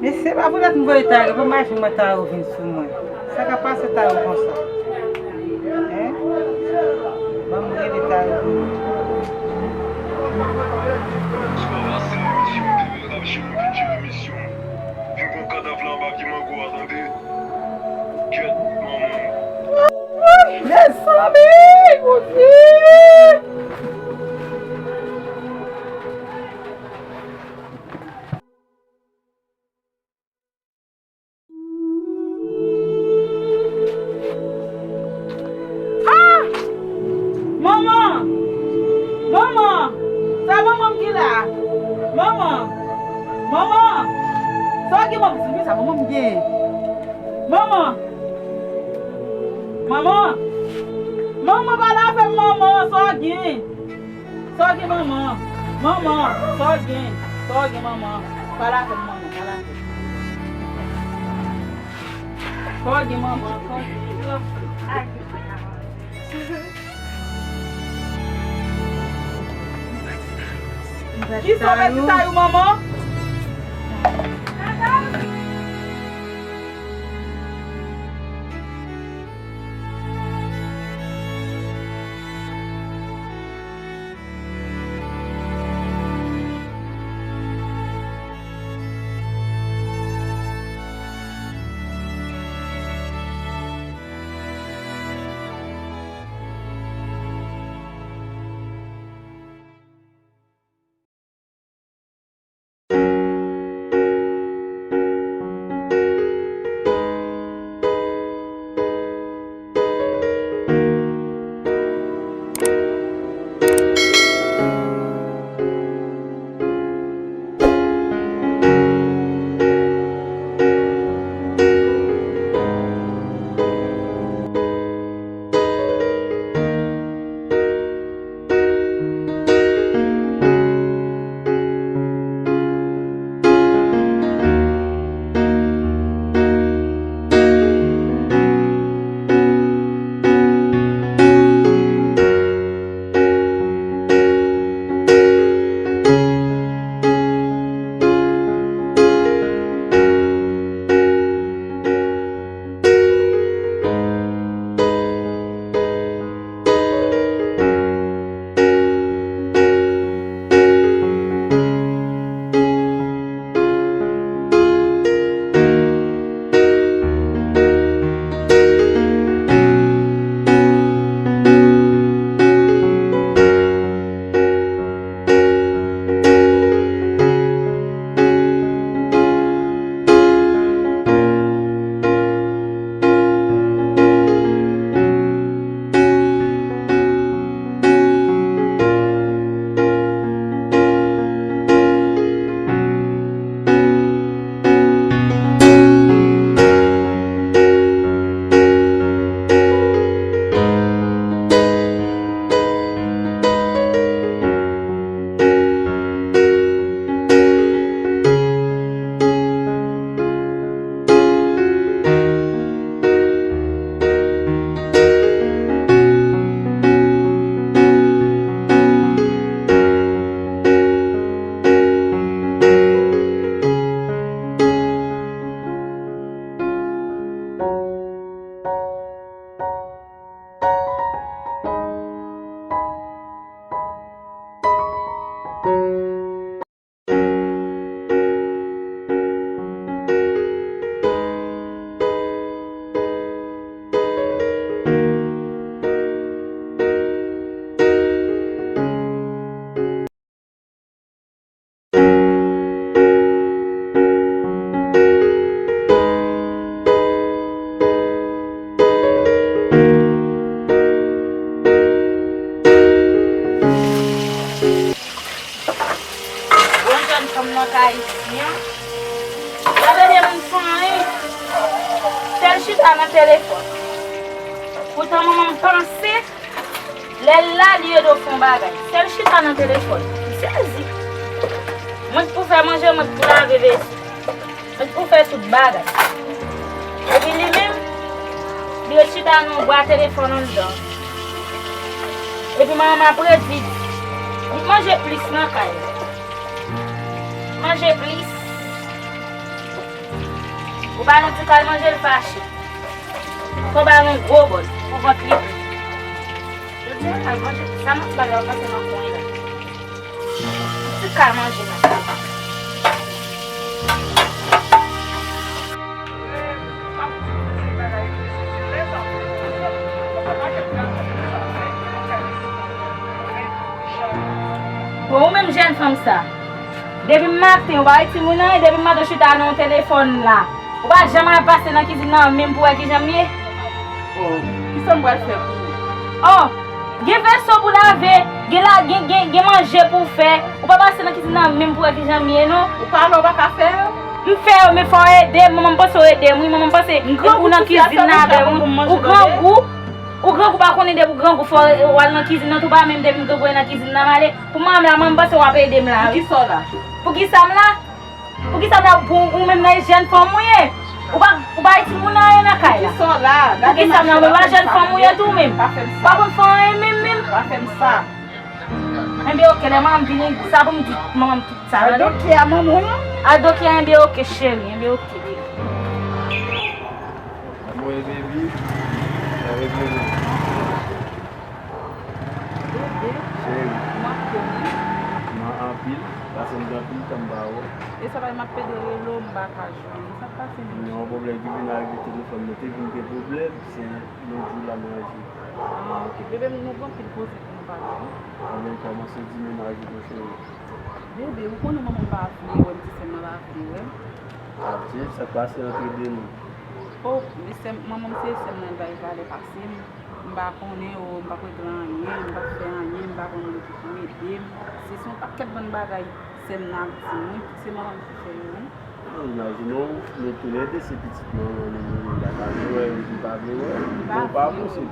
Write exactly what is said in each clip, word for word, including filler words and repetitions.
Mesye, pa poutèt m voye Tayou, pou machin mwen Tayou vin sou mwen. Sa ka pase Tayou konsa? Hein? Ban m rele Tayou pou mwen. Vin pran kadav la anba pye mango a, tande? Kèt, manman. Mezanmi, Bondye! Ah! Manman! Manman! Sa manman m gen la? Manman! Manman! Sa w gen manman? Sa manman m gen? Manman! Manman! Manman, pale avè m, manman! Sa w gen? Sa w gen, manman? Manman, sa w gen? Sa w gen, manman? Pale avè m, manman, pale avè m. Sa w gen, manman? Sa w gen? Kisa w mete Tayou, manman? Bon, jèn fanm nan ka isi an. Gade de moun san anyen. Sèl chita nan telefòn. Poutan manman m panse, lè l la, li ede w fè yon bagay. Sèl chita nan telefòn. M sezi. Mwen t pou fè manje, mwen t pou lave vesi. Mwen t pou fè tout bagay. Epi li menm, li ret chita nan yon bwa telefòn anndan. Epi manman m ap ret vit. Li manje plis nan kay la. Manje plis. Ba l yon ti kal manje, l fache. Fò ba l yon gwo bòl pou vant li plen. Jodi a, l al manje. Sa m ap ba l la, pase nan kwen la. Ti kal manje nan sa. Bon, ou menm jèn fanm sa, depi maten, ou pa wè timoun nan, depi maten w chita nan telefòn la. Ou pa janm al pase nan kizin nan menm pou wè kijan m ye? Oh, kisa m pral fè pou ou? Oh, gen veso pou lave, gen la, gen, gen, gen manje pou fè. Ou pa pase nan kizin nan menm pou wè kijan m ye, non. Ou pa la, ou pa ka fè yo? M fè yo, men fò w ede m. Manman m panse w ede m, wi. Manman m panse ou nan kizin nan avè m. Ou grangou, ou grangou pa konnen depi w grangou fò w al nan kizin nan tou pa, menm depi m grangou nan kizin nan m ale. Pou manman m la, manman m panse w ap ede m la, wi. Poukisa w la? Poukisa m la? Poukisa m la pou ou menm nan jèn fanm ou ye? Ou pa, ou pa timoun nan ye nan kay la. Poukisa m la? Ou pa jèn fanm ou ye tou menm? Pa konn fè anyen menm menm. Pa fè m sa. Enben oke, lè manman m vini, sa pou m di manman m tout sa. Al doktè a manman w. Al doktè a, enben oke cheri, enben oke. Mwen, baby, avèk mwen. Bebe, cheri, kòman w ap domi? Mal anpil, pase m gen anpil tan m pa wè w. E sa fè m ap pede rele w, m pa ka jwenn ou. Sa k pase menm? Gen yon pwoblèm ki vin arive telefòn mwen te vin gen pwoblèm, se lòt jou la mwen aji. Ah, ok. Bebe m, nou gen anpil koze pou nou pale, wi. Anben kòmanse di mennaj ou, cheri. Bebe, ou konnen manman m pa vle wè m, ti sè m nan pa vle wè m. Adje, sa k pase antre de nou? Oh, men sè m, manman m se sè m nan, li pa gen valè pase m. M pa konnen, oh, m p ap regle anyen, m p ap fè anyen, m pa konnen ki pou ede m. Se, se yon pakèt bann bagay sè m nan ap di m, wi, se manman m ki fè yo, wi. Non, imajine w, nou toulède se pitit manman nou, nou, nou pa ta vle wè yo, nou pa vle wè yo. Li pa posib.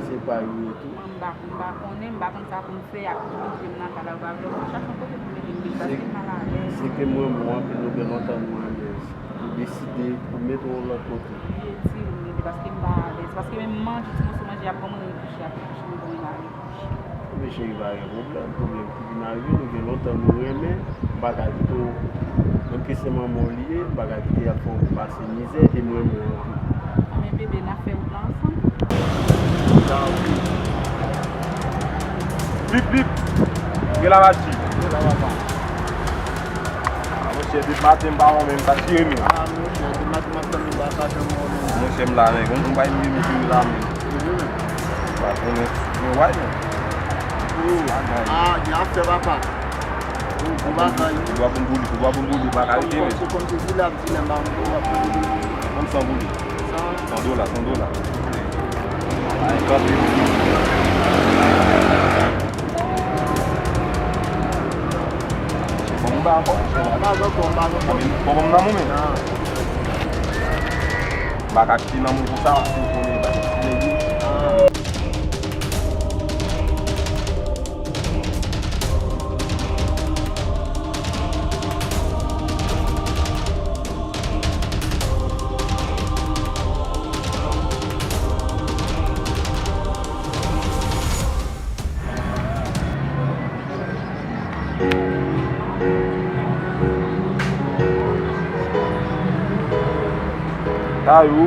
Se pa yo tou. M pa, m pa konnen, m pa konn sa pou m fè ak moun ki m nan kay la, yo pa vle wè m. Chak yon kote pou mete m, paske m malalèz. Se ke mwen, mwen, anpil nou gen lontan nou renmen. Ou deside pou mete w lòt kote. Li etid, li etid, paske m pa alèz. Paske menm manje, ti moso manje y ap ban mwen, reflechi, ap reflechi, m ban mwen mare. Men cheri, pa gen pwoblèm. Pwoblèm ki vin arive, nou gen lontan nou renmen. M pa ka kite w, menm ke se manman w li ye, m pa ka kite y ap fè w pase mizè, e m renmen w anpil. Anben bebe, n ap fè wout la ansanm. Bip, bip! Gen la maji. Gen la papa. Ah, monchè, depi maten m pa wè w menm, sa k vire menm? Ah, monchè, depi maten m ap tann ou, m pa ka janm wè w menm. Monchè, m la, men, konn m pa vin vin vin la, men. Mhm. Pa konnen, men, wè, men. Oh, bagay. Ah, gen afè, papa. Oh, gwo bagay, wi. Pou dwa pou m boule, pou dwa pou m boule, pa ka rete, men. Se kòmsi, se kòmsi di la, di la, m pa, m pa, m pa. Konn san boule. San? San dola, san dola. Ay, kanpe. Bon, m ba ankò. M ba ankò, m ba ankò. Bon, bon, m nan moman. Ah. M pa ka kite nan moman sa, si w konnen, m pa ka kite nan moman. Ah. Tayou.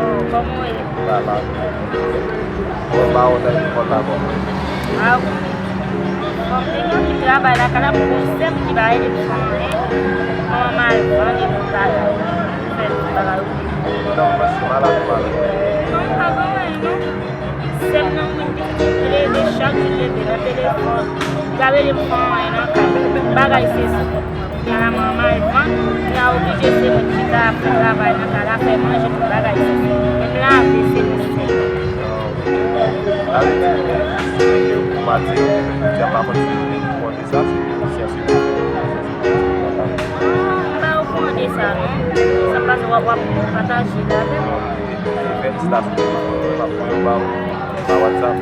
Oh, kòman w ye? La, la. Bon, ba w tèt kontan, bon. Ah, wi. Bon, m te gen anpil travay lakay la, pou sè m ki pa rele m fè anyen. Kòman m al vann epi bagay. Fè tout bagay, wi. Non, m panse malad, malad. Non, m pa gen anyen, non. Sè m nan, wi, li leve, chak jou l leve nan telefòn. Li pa rele m fè anyen nan kay. Bagay se sa. Kounya la manman al vann, kounya oblije se mwen ki chita ap fè travay nan kay la, fè manje, tout bagay se sa. Menm lave se mwen sèl. Sa vle di, ou pa di, ou pa konn si ou te kouwon de sa, se, se, se, Ah, m pa okouran de sa, non. Sa pase w ap, w ap pataje l avè m. Fè ti stasyon, m ap voye ba w pa WhatsApp.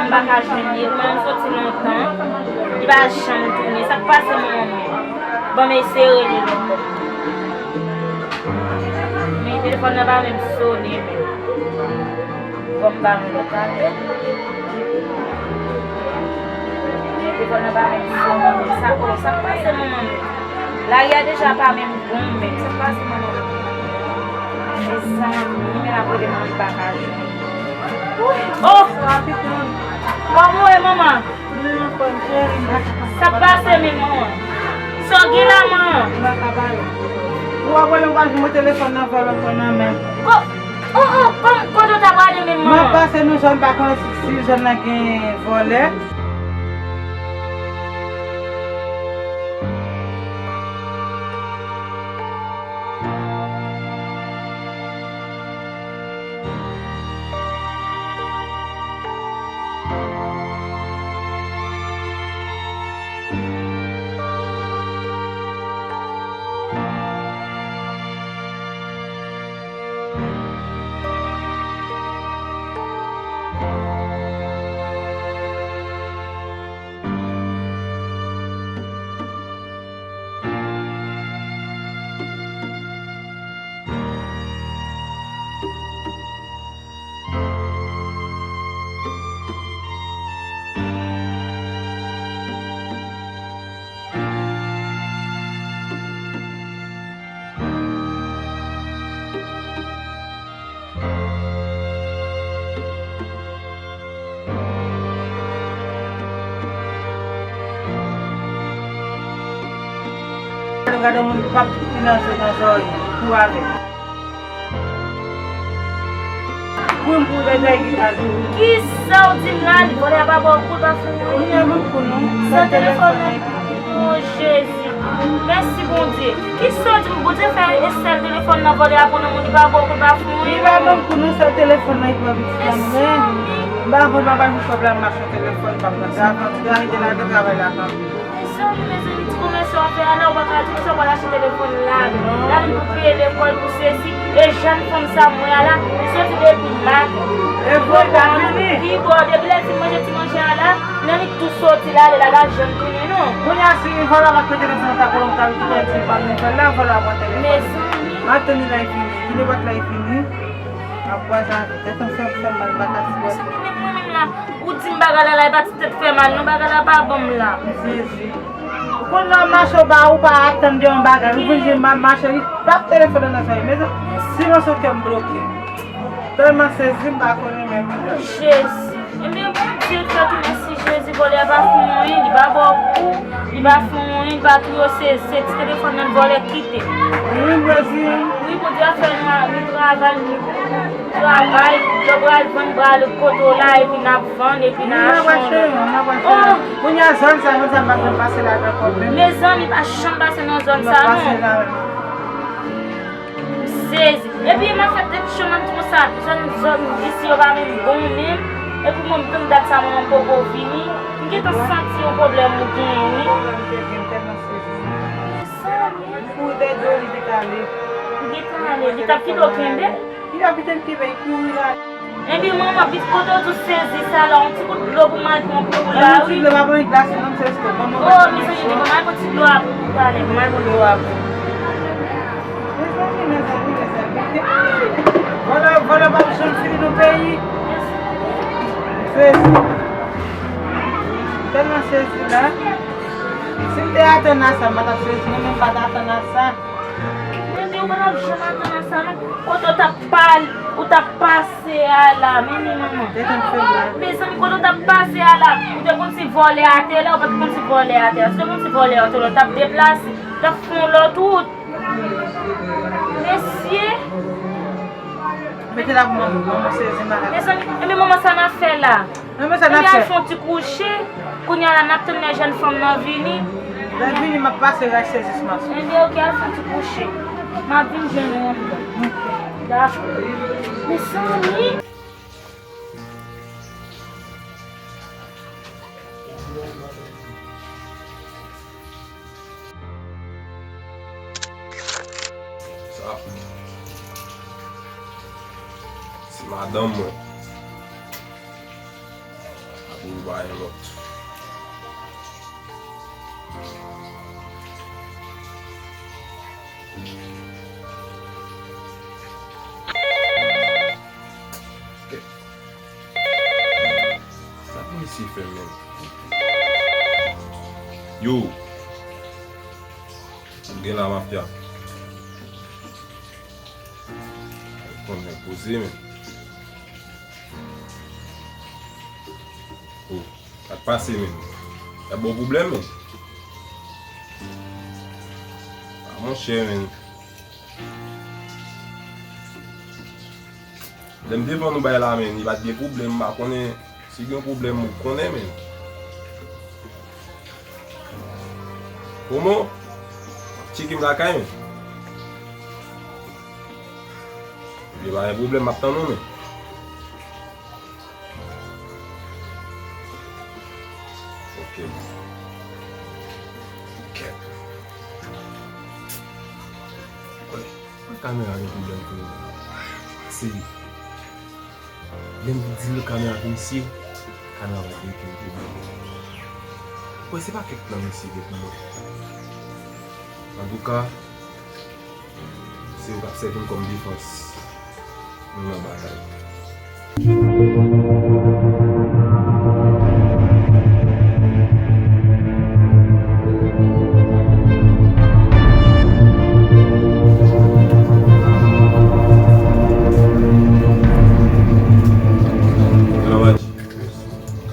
M pa ka jwenn li, mwen m soti lontan, li pa janm tounen. Sa k pase manman mwen? Ban m eseye rele l ankò. Men telefòn nan pa menm sonnen menm. Bon, m ba nou lòt apèl. Men telefòn nan pa menm sonnen. Sa, oh, sa k pase manman m? Lari a deja pa menm bon menm. Sa k pase manman m? Mezanmi, men ap rele manman m pa ka jwenn. Oh! Manman, manman. Sa k pase menm manman? Sa w gen la manman? Ou ap wè lè w pa jwenn mwen telefòn nan vòlè pran nan men. Ko, oh, oh, kòm, kote w ta prale menm manman? Mwen pase nan zòn pa konnen si, si zòn nan gen vòlè. Gade yon moun k ap nan zo nan zòrye, kou avè. Kou m pou bèbè gita tou. Kisa w di m la? Li vòlè a pa ba w kou, l pa fè w anyen. Li pa ban m kou non. Sèl telefòn nan. Oh, Jezi. Mèsi, Bondye. Kisa w di m? Bondye fè e sèl telefòn nan vòlè a pran nan men w, li pa ba w kou, l pa fè w anyen. Li pa ban m kou non, sèl telefòn nan, li pran pitit la mwen. Mezanmi. M pa konn, m pa bay pou pèp la, m mache telefòn, m pa pran travay, m te arive la, te travay la kanpe. Mezanmi, mezanmi, ti komèse w ap fè a la, ou pa ka di konsa w pral achte telefòn la. Non. L al pou peye lekòl, pou sesi. E jèn fanm sa m wè a la, li soti depi maten. E vre, l ap vini. Pi bò, depi lè l fin manje ti manje a la, lè li tou soti la, li la pa janm tounen non. Kounye a, si vòlè a pa t pran telefòn nan, ta kolon ta vin tounen ti pa nou fè la, vòlè a pran telefòn. Mezanmi. Maten li la, li vini. Ki nenpòt lè li vini. Ap kwaze avè tèt ansanm, fè mal, m pa ka sipòte. Mezanmi, men mwen menm la, ou di m bagay la la, e pa ti tèt fè mal non, bagay la pa bon m la. M sezi. Ou konn lè w mache, ou pa, ou pa atann de yon bagay, ou vin jwenn m ap mache, li p ap telefòn nan zòrye. Mezanmi, silans, kè m bloke. Tèlman sezi, m pa konnen menm. Jezi. Ebyen, Bondye fè tou, mèsi Jezi, vòlè a pa fè w anyen, li pa ba w kou, li pa fè w anyen, li pa touye w, se, se ti telefòn nan vòlè kite. Wi, Jezi. Wi, Bondye ap fè nou, nou travay, nou travay, lè w pral vann, pral kote w la, epi n ap vann, epi n ap achte yon lòt. Wi, n ap achte yon, n ap achte yon. Oh! Kounye a, zòn sa, zòn sa, m pa janm pase la ankò menm. Mezanmi, pa janm pase nan zòn sa, non. M ap pase la menm. M sezi. Epi m ap fè tèt cho nan tou sa. Zòn, zòn isi yo pa menm bon menm. Epi mwen, m tann dat sa, mwen poko vini. M gentan santi yon pwoblèm ou genyen, wi. Pwoblèm te gen, m tèlman sezi. Mezanmi. M kouri dèyè do li, li t ale. Li t ale. Li t ap kite w kenbe? Li t ap kite m kenbe, li kouri la. Ebyen, manman, pitit, kote w di w sezi sa la, yon ti kout dlo pou m al pran pou ou la, wi. Yon ti dlo, pa pran glas, non, m sezi tou. Ban mwen. Oh, mezanmi, ban m al pran ti dlo a pou ou talè, ban m al pran dlo a pou ou. Mezanmi, mezanmi, mezanmi. Vòlè, vòlè p ap janm fini nan peyi. Sezi. Tèlman sezi la. Si m te atann a sa, m pa t ap sezi, non, men m pa t atann a sa. Mwen di w pa t ap janm atann a sa, non. Kote w t ap pal-, ou t ap pase a la, men ni manman. Mezanmi, kote w t ap pase a la, ou te konn si vòlè a te la, ou pa t konn si vòlè a te la. Si w te konn si vòlè a te la, ou t ap deplase, ou t ap fè yon lòt wout. Mesye! Mete la pou manman, manman sezi malad. Mezanmi, ebyen manman sa n ap fè la? Manman sa n ap fè? Ebyen al fè yon ti kouche. Kounye a la n ap tann lè jèn fanm nan vini. Lè l vini, m ap pase rach sezi sou mason. Ebyen oke, al fè yon ti kouche. M ap vin jwenn ou antre. Dakò. Mezanmi! Sa, se madanm mwen. Ap Ou ba yon lòt. Sa pou misye fè menm? Yo. Ou gen la mafya. Konn nèg poze men. Oh, sa k pase men? Y ap ba w pwoblèm men. Ah, monchè men. Lè m te vann ou bay la men, li pa t gen pwoblèm, m pa konnen si gen pwoblèm ou konnen men. Kòman? Tcheke m lakay men. Ebyen pa gen pwoblèm, m ap tann ou men. Ok. Ok. Wè, kamera gen pwoblèm tou. Se li. Lè m di l kamera pou misye, kamera pa t gen okenn pwoblèm. Wè, se pa kèk plan misye gen pou mwen. Antouka, se yo k ap sèvi m kòm defans. Nou nan batay.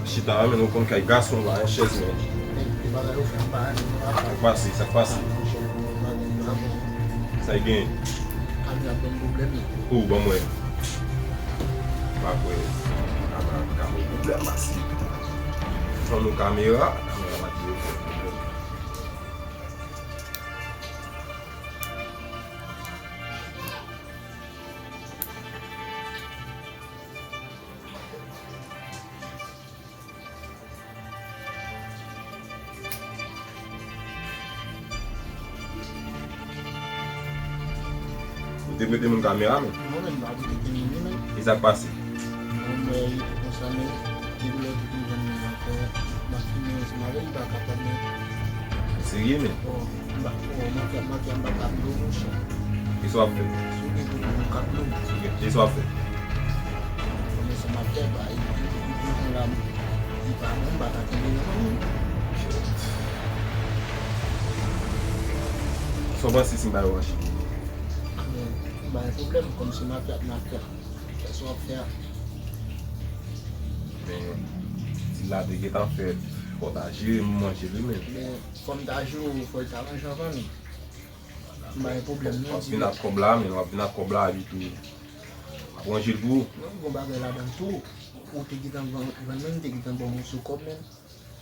Chita la, men nou konn kay gason pa yon chèz, men. Sa k pase, sa k pase? Sa y gen? Kamera ban m pwoblèm. Ou ban m wè. M pa kwè. Kamera ka ban m pwoblèm, masi. Fann nou kamera, kamera pa di yo fè pwoblèm. Ou te prete moun kamera, men? Non, men, m pa prete moun li, men. E sa k pase? Bon, mwen, konsa, men, depi lè ou te jwenn mwen ankò, m ap fini ansanm avè l, li pa kapab, men. Ou serye, men? Bon, m pa, bon, m ap fè, m ap fè, m pa ka dlo, monchè. Kisa w ap fè? Si w gen kote pou w ka dlo. Ok, kisa w ap fè? Bon, men sa m ap fè, ba, e, e, e, e, la, li pa bon, m pa ka kenbe nan men m. Sa w panse si m ba yo anchi? Men, m pa gen pwoblèm, kòm se mafya, mafya. Kisa w ap fè a? Men, di la te gentan fèt, fò w ta jere m manje li menm. Men, fò m ta jere w, fò l ta manje anvan nou. M pa gen pwoblèm, non, di. W ap vin ak kòb la, men w ap vin ak kòb la, epi tou. M ap ranje l pou ou. Non, gon bagay ladan l tou. Ou te gentan vann, vann mwen, m te gentan ba w moso kòb, men.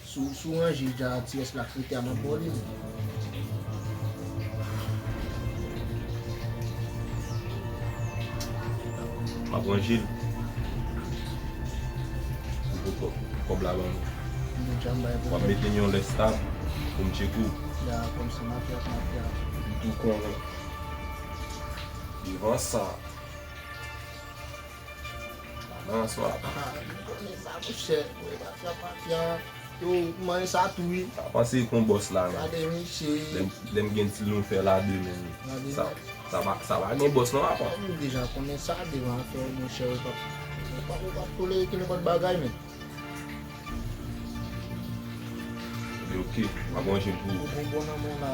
Si w, si w ranje dja ti rès la k rete a, m ap ba w li. M ap ranje l. Ou pot kòb, kòb la ban mwen. W ap mete m yon lè stab pou m tcheke w. Ya, kòmsi mafya, mafya. M tou konnen. Devan sa. Nan swa. Ah, m konnen sa, monchè. Mwen pa fè mafya. Yo, mwen sa tou, wi. Pa panse kon bòs la, men. Gade, mesye. Lè m, lè m gen ti nou fè la de men. Gade, sa, sa pa, sa pa gen bòs non, apa. Ou deja konnen sa, devan afè w, monchè, ou p ap, ou p ap, ou p ap tolere ki nenpòt bagay, men. Li oke, m ap ranje l pou ou. Ou gon bon nan men w la.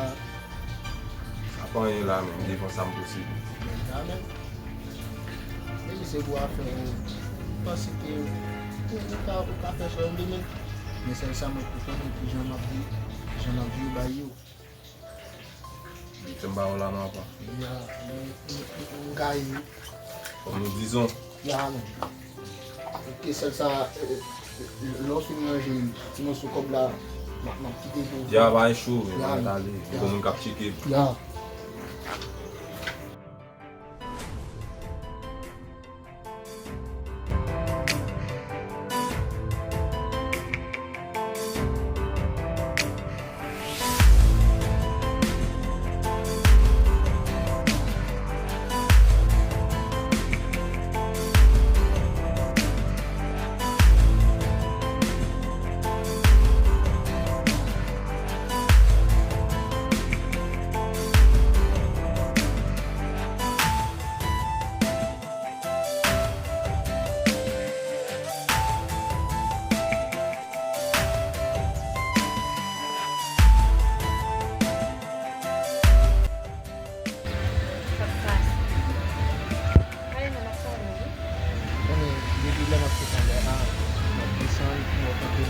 Sa pa anyen la, men, m devan sa m posede. Men, la, men. Men li se gwo afè ou. M panse ke ou, ou ka, ou ka fè sa w vle, men. Men sèl sa mwen pou konnen kijan m ap di, kijan m ap jere bay yo. Li fè m ba w la non, apa. Ya, men, m, m, m gaye. Kòm nou dizon. Ya, men. Ok, sèl sa, eh, eh, lè w fin ranje ti moso kòb la, m ap, m ap kite pou ou. Ya, pa gen cho, men, ya, mwen ale. Ya. Gon moun k ap tcheke m. Ya.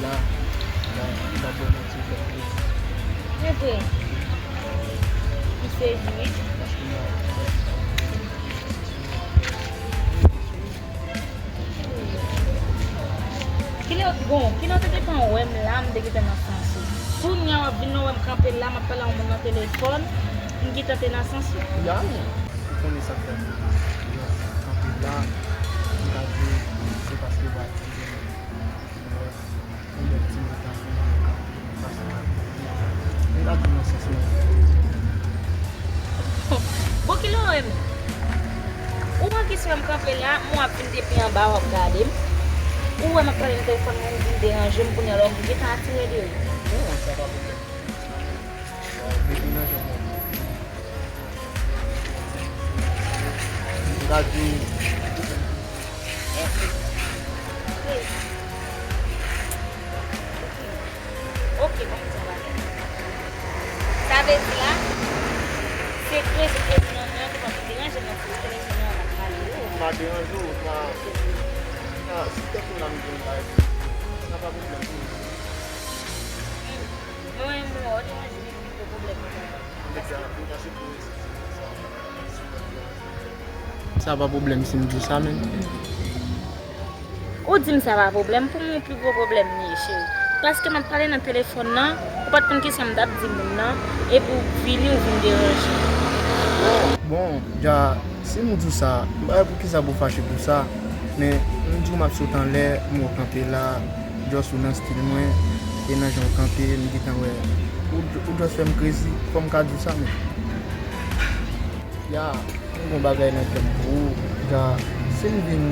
Li pa, li pa, li pa bon manti, fè plezi. Se vre. M sezi, wi. Paske mwen, kilè, bon, kilè w te gentan wè m la, m te gentan nan sans ou. Kounye a w ap vin wè m kanpe la, m ap pale a yon moun nan telefòn, m gentan te nan sans ou. Ya, men, ou konnen sa k fè m kanpe la, m ka di se paske w ap vin wè m. Yon bèl ti motan pou mwen kanpe, sa se pa. M ka di nan sans mwen. Bon, kilè w wè m? Ou wè kisa m kanpe la, m wè w ap vin depi anba, w ap gade m. Ou wè m ap pale nan telefòn, moun vin deranje m, kounye a la w gentan atire de ou. Non, sa pa pwoblèm. Depi nan jan mwen. M ka di w. Ok, bon, m di w bagay. Sa vle di la, se krezi, krezi nan men an ki pa pou deranje m nan ti telefòn nan, m ap pale yo. M pa deranje w, sa, sa, si tankou la m di w bagay, sa pa pwoblèm pou mwen. Mwen, mwen, ou deranje m, ki gwo pwoblèm mwen. Sa pa pwoblèm si m di w sa menm. Ou di m sa pa pwoblèm, pou mwen yon pi gwo pwoblèm li ye, cheri. Paske m ap pale nan telefòn nan, ou pa t konn kisa m t ap di moun nan, epi w vini, ou vin deranje m. Bon, dja, si m di w sa, m pa wè poukisa pou w fache pou sa, men m di w m ap sot anlè, m wè w kanpe la, just ou nan stil mwen, e nan jan w kanpe, m gentan wè. Ou, ou just fè m krezi, fò m ka di w sa menm. Ya, m gon bagay nan kè m pou ou. Ja, si m vin,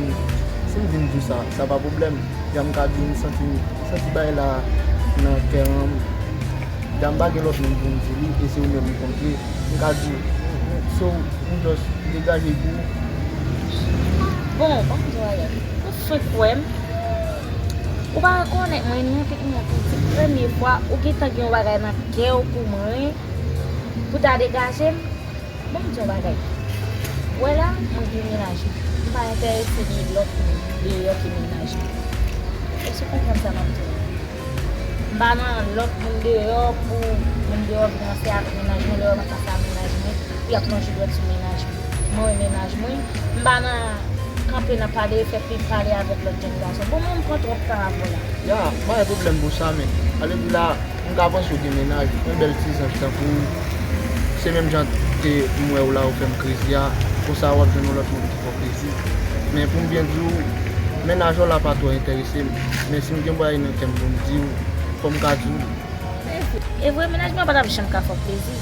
si m vin di w sa, sa pa pwoblèm. Ja, m ka di w m santi, m santi bagay la nan kè an. Ja, m pa gen lòt moun pou m di li, e se ou menm m konte. M ka di w, m, m, so, m just degaje pou ou. Bon, ban m di w bagay. Ou fenk wè m. Ou pa rekonèt mwen, non, tout moun pou di premye fwa, ou gentan gen yon bagay nan kè w pou mwen, pou ta degaje m. Ban m di w yon bagay. Ou wè la, mwen gen mennaj mwen. M pa enterese gen lòt moun deyò ke mennaj mwen. Èske w konprann sa m ap di w la? M pa nan lòt moun deyò pou moun deyò vin ranse avèk mennaj mwen, lè yo pa pase a mennaj mwen, pou y ap manje dwèt sou mennaj mwen. Mwen wè mennaj mwen, m pa nan kanpe nan pale, fè pil pale avèk lòt jèn gason. Bon, mwen, m pran twòp tan avè w la. Ya, m pa gen pwoblèm pou sa, men alevou la, m ka panse w gen mennaj, yon bèl ti zanj tankou w. Se menm jan ke m wè w la, ou fè m krezi a, konsa w ap jwenn yon lòt moun ki fè w plezi. Men pou m byen di w, mennaj ou la pa twò enterese m. Men si m gen bagay nan kè m pou m di w, fò m ka di w li. E vre, mennaj mwen an pa t ap janm ka fè w plezi.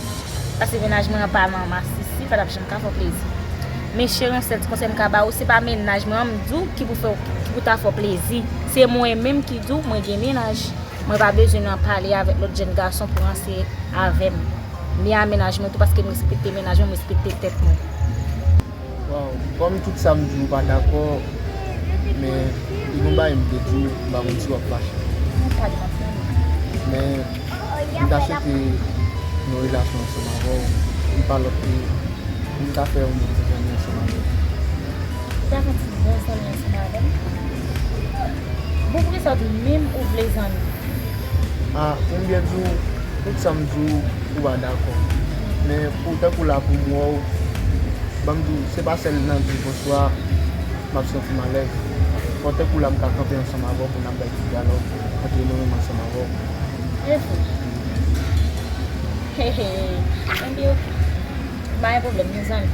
Paske mennaj mwen an pa nan masisi, pa t ap janm ka fè w plezi. Men cheri, yon sèl ti konsèy m ka ba ou, se pa mennaj mwen an m di w ki pou fè w, ki pou ta fè w plezi. Se mwen menm ki di w mwen gen mennaj. Mwen pa bezwen nan pale avèk lòt jèn gason pou ranse avè m. Li a mennaj mwen tou, paske m respekte mennaj mwen, m respekte tèt mwen. Waw, kòm tout sa m di w pa dakò, men li gon bagay m te di w, m pa konn si w ap fache. Mwen pa di w ap fache. Men m ta swete yon relasyon ansanm avè w, m pa lòt ke m ta fè yon bon ti zanmi ansanm avè w. Ou ta fè yon ti bon zanmi ansanm avè m? Bon, poukisa w di menm ou vle zanmi? A, pou m byen di w, tout sa m di w, ou pa dakò. Men pou tankou la pou m wè w, ban m di w, se pa sèl nan di w bonswa m ap santi m alèz. Fò tankou la m ka kanpe ansanm avè w pou n ap bay ti dyalòg ant nou menm ansanm avè w. E vre? He, he. Enben, oke. M pa gen pwoblèm, mezanmi.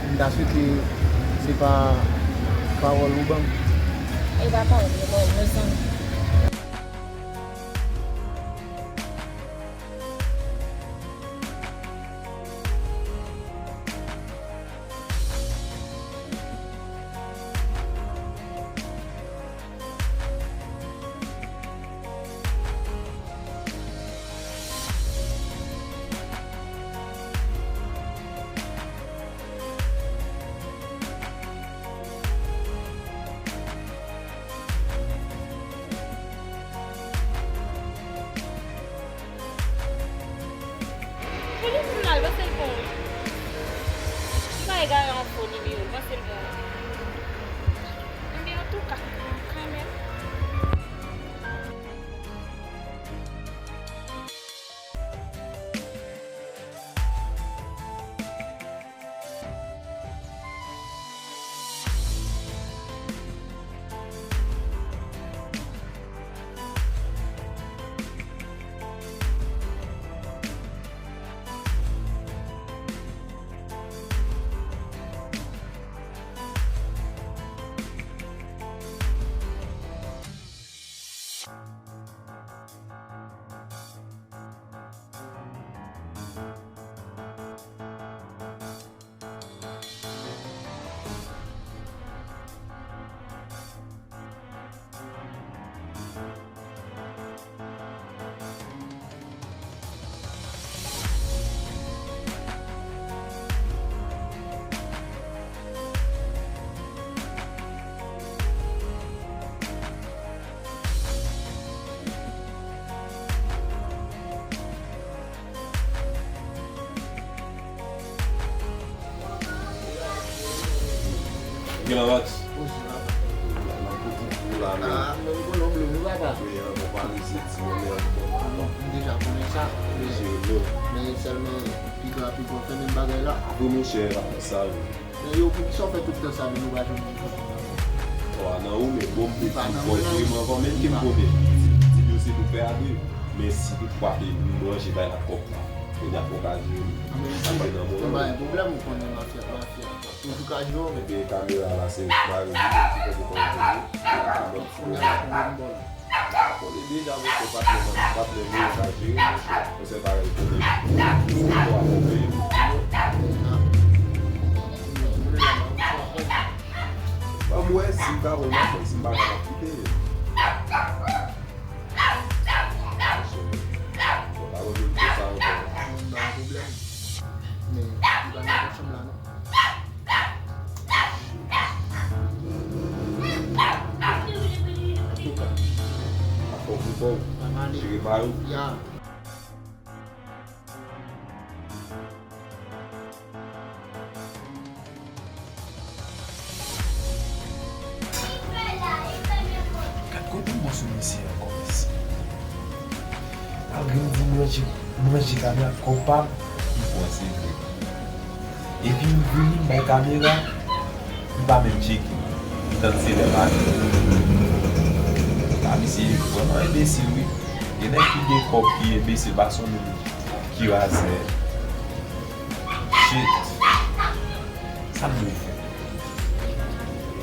M ta swete se pa pawòl ou ban m. E pa pawòl, se pawòl, mezanmi. Telefòn nan, l panse l bon wi. M pa egare yon fo nimewo, l panse l bon wi. Enben, antouka, kanmenm. Gen la, Max? Nan kote pou la, men. Ah, men m konnen w blòm wi, papa. Wi, an, bon, pa lese ti mwen, men an, bon, papa. M deja konnen sa. Wi. Jere nou. Men sèlman, piga, piga, fè menm bagay la. Wi, monchè, pa fè sa, wi. Men yo, poukisa w fè tout tan sa, men nou pa janm gen kòb nan men? Wa, nan ou, men bon, m te di, bon, vreman, ankò, menm ki m konnen. Ti, ti dosye nou fè a de. Men si toutfwa ke nou manje bay la kòb la, kounye a fò w ka jere m. Sa fè nan mwen. Pa gen pwoblèm, ou konnen mafya, mafya. Toujou ka jere w. Ebyen, kamera la, se mari m, menm si fè de tan jere. Kounye a la, konnen m bò la. Konnen deja, monchè, patnè m, patnè m yo ka jere, monchè. Monchè, pa gen pwoblèm. Ou a konprann. Ban m wè si m ka wè m ap fè, si m pa ka m ap kite. Monchè, mwen pa bezwen kite sa ankò. M pa gen pwoblèm. Men, li pa nan chanm la, non. Antouka, afè w pou fò w jere pa yo. Ya. Gad kote m bon sou mesye ankò, mesye. Malgre m di manje, manje kamera kòb pa m, m pran se vre. Epi m vini, m bay kamera, m pa menm tcheke. M tann se lè m ale. A, misye vrèman enbesil, wi. Gen nèg ki gen kòb ki enbesil, pa sonje ki razè. Shit. Sa m dwe fè?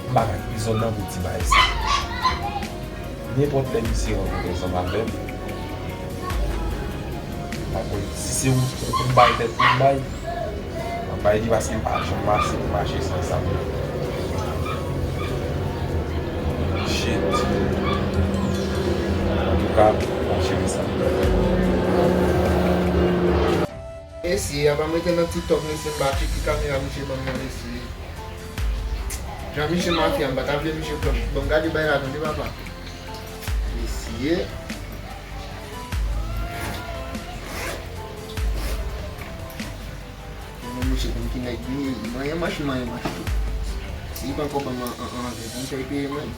M pa ka kite zòn nan pou ti bagay sa. Nenpòt lè misye rankontre ansanm avè m, m pa konn si se wout pou m bay tèt pou m bay. M ap bay li paske m pa janm mache, mache san sa. Shit. Antouka, m ap jere sa. Mesye, apa m rete nan TikTok, mesye, m pa tcheke kamera misye ban m nan, mesye. Jan misye mafya, m pa ta vle misye pran. Bon, gade bay la, tande, papa. Mesye. Bon, misye konn ki nèg li ye, li manyen manch, li manyen manch tou. Si li poko ban m an, an, an, an, bon, misye peye mwen.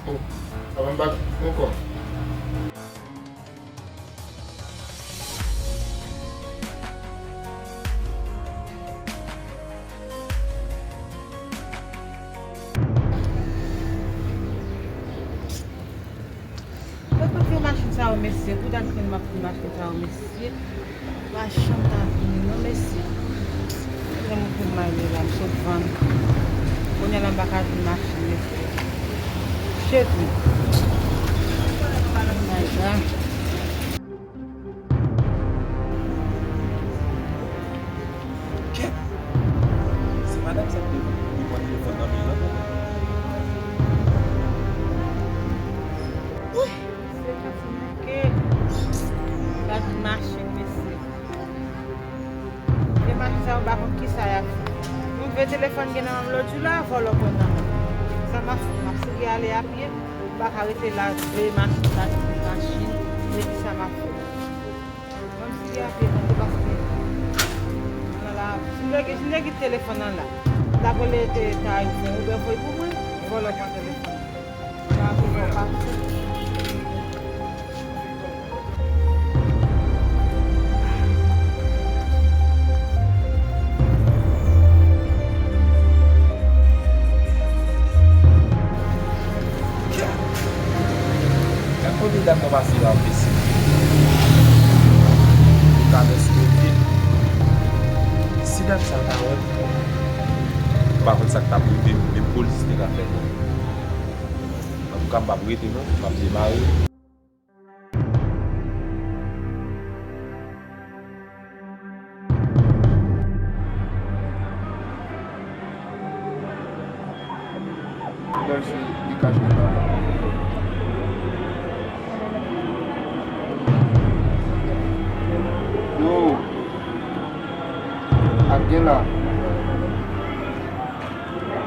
Oh, papa m pa ankò. Mwen pa fè machin sa yo, mesye. Pou dat mwen m ap fè machin sa yo, mesye. Pa janm ta vini, non, mesye. Kounye a mwen fè m ale la, m sot vann. Kounye a la, m pa ka jwenn machin, mesye. Shit, wi. Kounye a la. Kèt! Se madanm sa ki te pran telefòn nan men l lan. Wi! Se kati manke. Gad machin, mesye. Gen machin sa yo, m pa konn kisa y ap fè. Yon vye telefòn gen nan men m lòt jou la, vòlò pran nan men m. Sa m ap fè? M ap sere ale a pye. M pa ka rete la, veye machin, machin, machin. Men kisa m ap fè? Mwen m sere a pye tande paske nan la, si m te, si m te gen telefòn nan la, m t ap rele te ta yo fè Uber voye pou mwen, vòlò pran telefòn. Gad kote dam nan pase la, mesye. Sa pa wè. M pa konn sa k t ap rive m, men polis te ka fè non. Antouka, m p ap rete non, m ap demare. Dòl se dekache la. Yo, ak gen la.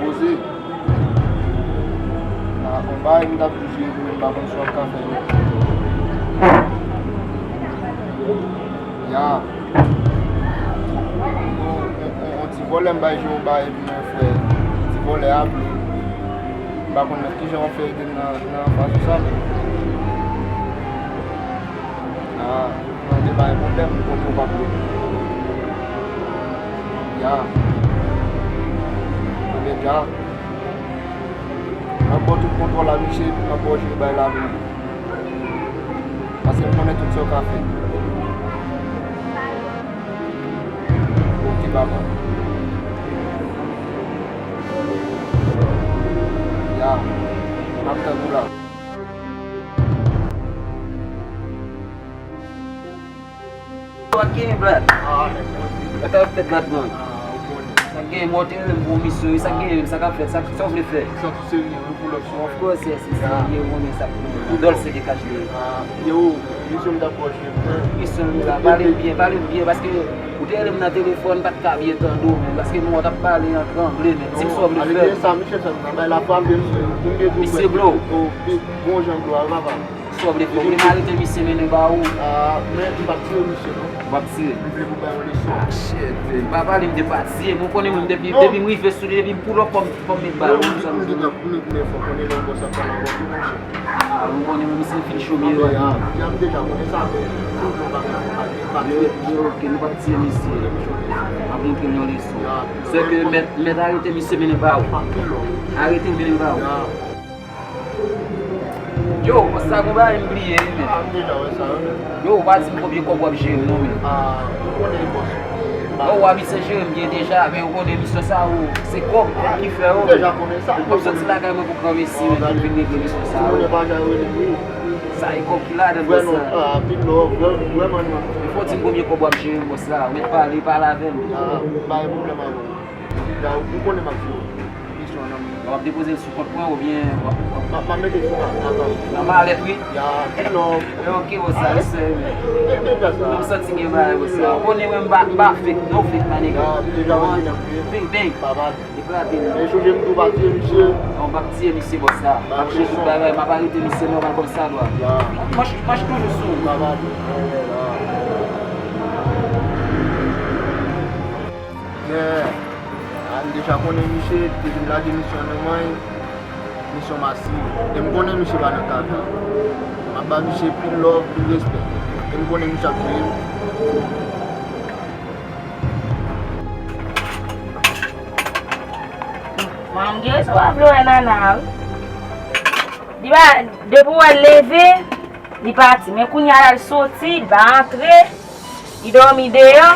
Poze. A, on bagay m t ap di w, men m pa konn si w ap ka fè l. Ya. On, on, on, on ti vòlè m bay je w bay epi mwen fè ti vòlè a vle. M pa konn kijan w fè gen nan, nan anfas ou sa, men. A, mwen te bay pwoblèm, kote w pa vle. Ya. Mwen deja. M ap ba w tout kontwòl la, misye, epi m ap ba w je bay la vle. Paske m konnen tout sa w ka fè. Ok, papa. Ya, m ap tann ou la. Sa k genyen, Brad? Sa k ap fèt, Brad, man? Sa k genyen, mwen te rele m pou yon misyon, wi, sa k genyen, sa k ap fèt, sa, sa w vle fè? Sa tou serye, wi, pou lòt sou. Of course, yes, se serye, ou konnen sa pou nou. Dòl se dekache li ye. Yo, misyon m t ap pwòche. Misyon li la, pale m byen, pale m byen, paske ou te rele m nan telefòn, m pa t ka byen tande w, men, paske nou t ap pale an tranble, men, di m sa w vle fè. Sa, misye fè m nan bay la frape, misye, misye blow. Bon jan blow, al papa. Sa w vle fè? Ou vle m arete misye mennen ba ou? A, men m p ap tire misye, non. Ou p ap tire? M vle pou bay yon leson. A, shit, man. Pa pale m de pa tire. Mwen konnen mwen depi, depi m rive sou li, depi m pull up, fò m, fò m met bal. Mwen, mwen, mwen, mwen, mwen, fò konnen lè yon bòs ap pale avè w tou, monchè. A, mwen konnen mwen misye fin cho m ye. A, ya, m deja konnen sa, men tout moun pa gen pa tire misye. Yo, ok, nou p ap tire misye. M ap montre l yon leson. Sè ke mèt, mèt arete misye mennen ba ou. Arete l mennen ba ou. Yo, bòs la gon bagay m bliye wi, men. A, m deja wè sa, wi, men. Yo, ou pa di m konbyen kòb w ap jere m non, men. A, ou konnen bòs. Bon, w abitye jere m byen deja, men ou konnen misyon sa yo, se kòb, kòb ki fè yo, men. M deja konnen sa. Ou p ap soti lakay mwen pou granmesi, men, pou vin regle misyon sa yo. Ou konnen pa jan yo rele m, wi. Sa e kòb ki ladan l, bòs la. A, anpil love, vrèman, vrèman. Men fò w di m konbyen kòb w ap jere m, bòs la. Ou mèt pale, pale avè m. A, pa gen pwoblèm avè w. Deja, ou konnen m ap jere w. Kesyon nan men. W ap depoze l sou kont mwen oubyen w ap, w ap... M ap, m ap mete sou akant. Nan malèt, wi. Ya, anpil love. Ok, bòs la, respè, men. M santi gen bagay, bòs la. Ou konnen mwen m pa, m pa fake, no fake, my nigga. Bang, bang. Eklate, men. Men sonje m tou pa tiye misye. Non, m p ap tiye misye, bòs la. M ap jere tout bagay, m ap arete misye nòmal kòm sa dwa. Ya. Manch, manch toujou sou ou. Ya. Men, a, m deja konnen misye, depi m lage misyon nan men l, misyon m asire. E m konnen misye pa nan kaka. M ap ba misye pil love, pil respè. E m konnen misye ap jere m. Manm gen sa w ap vle wè Nana, wi. Li pa, depi w wè l leve, li pati. Men kounye a la, l soti, li pa antre, li dòmi deyò.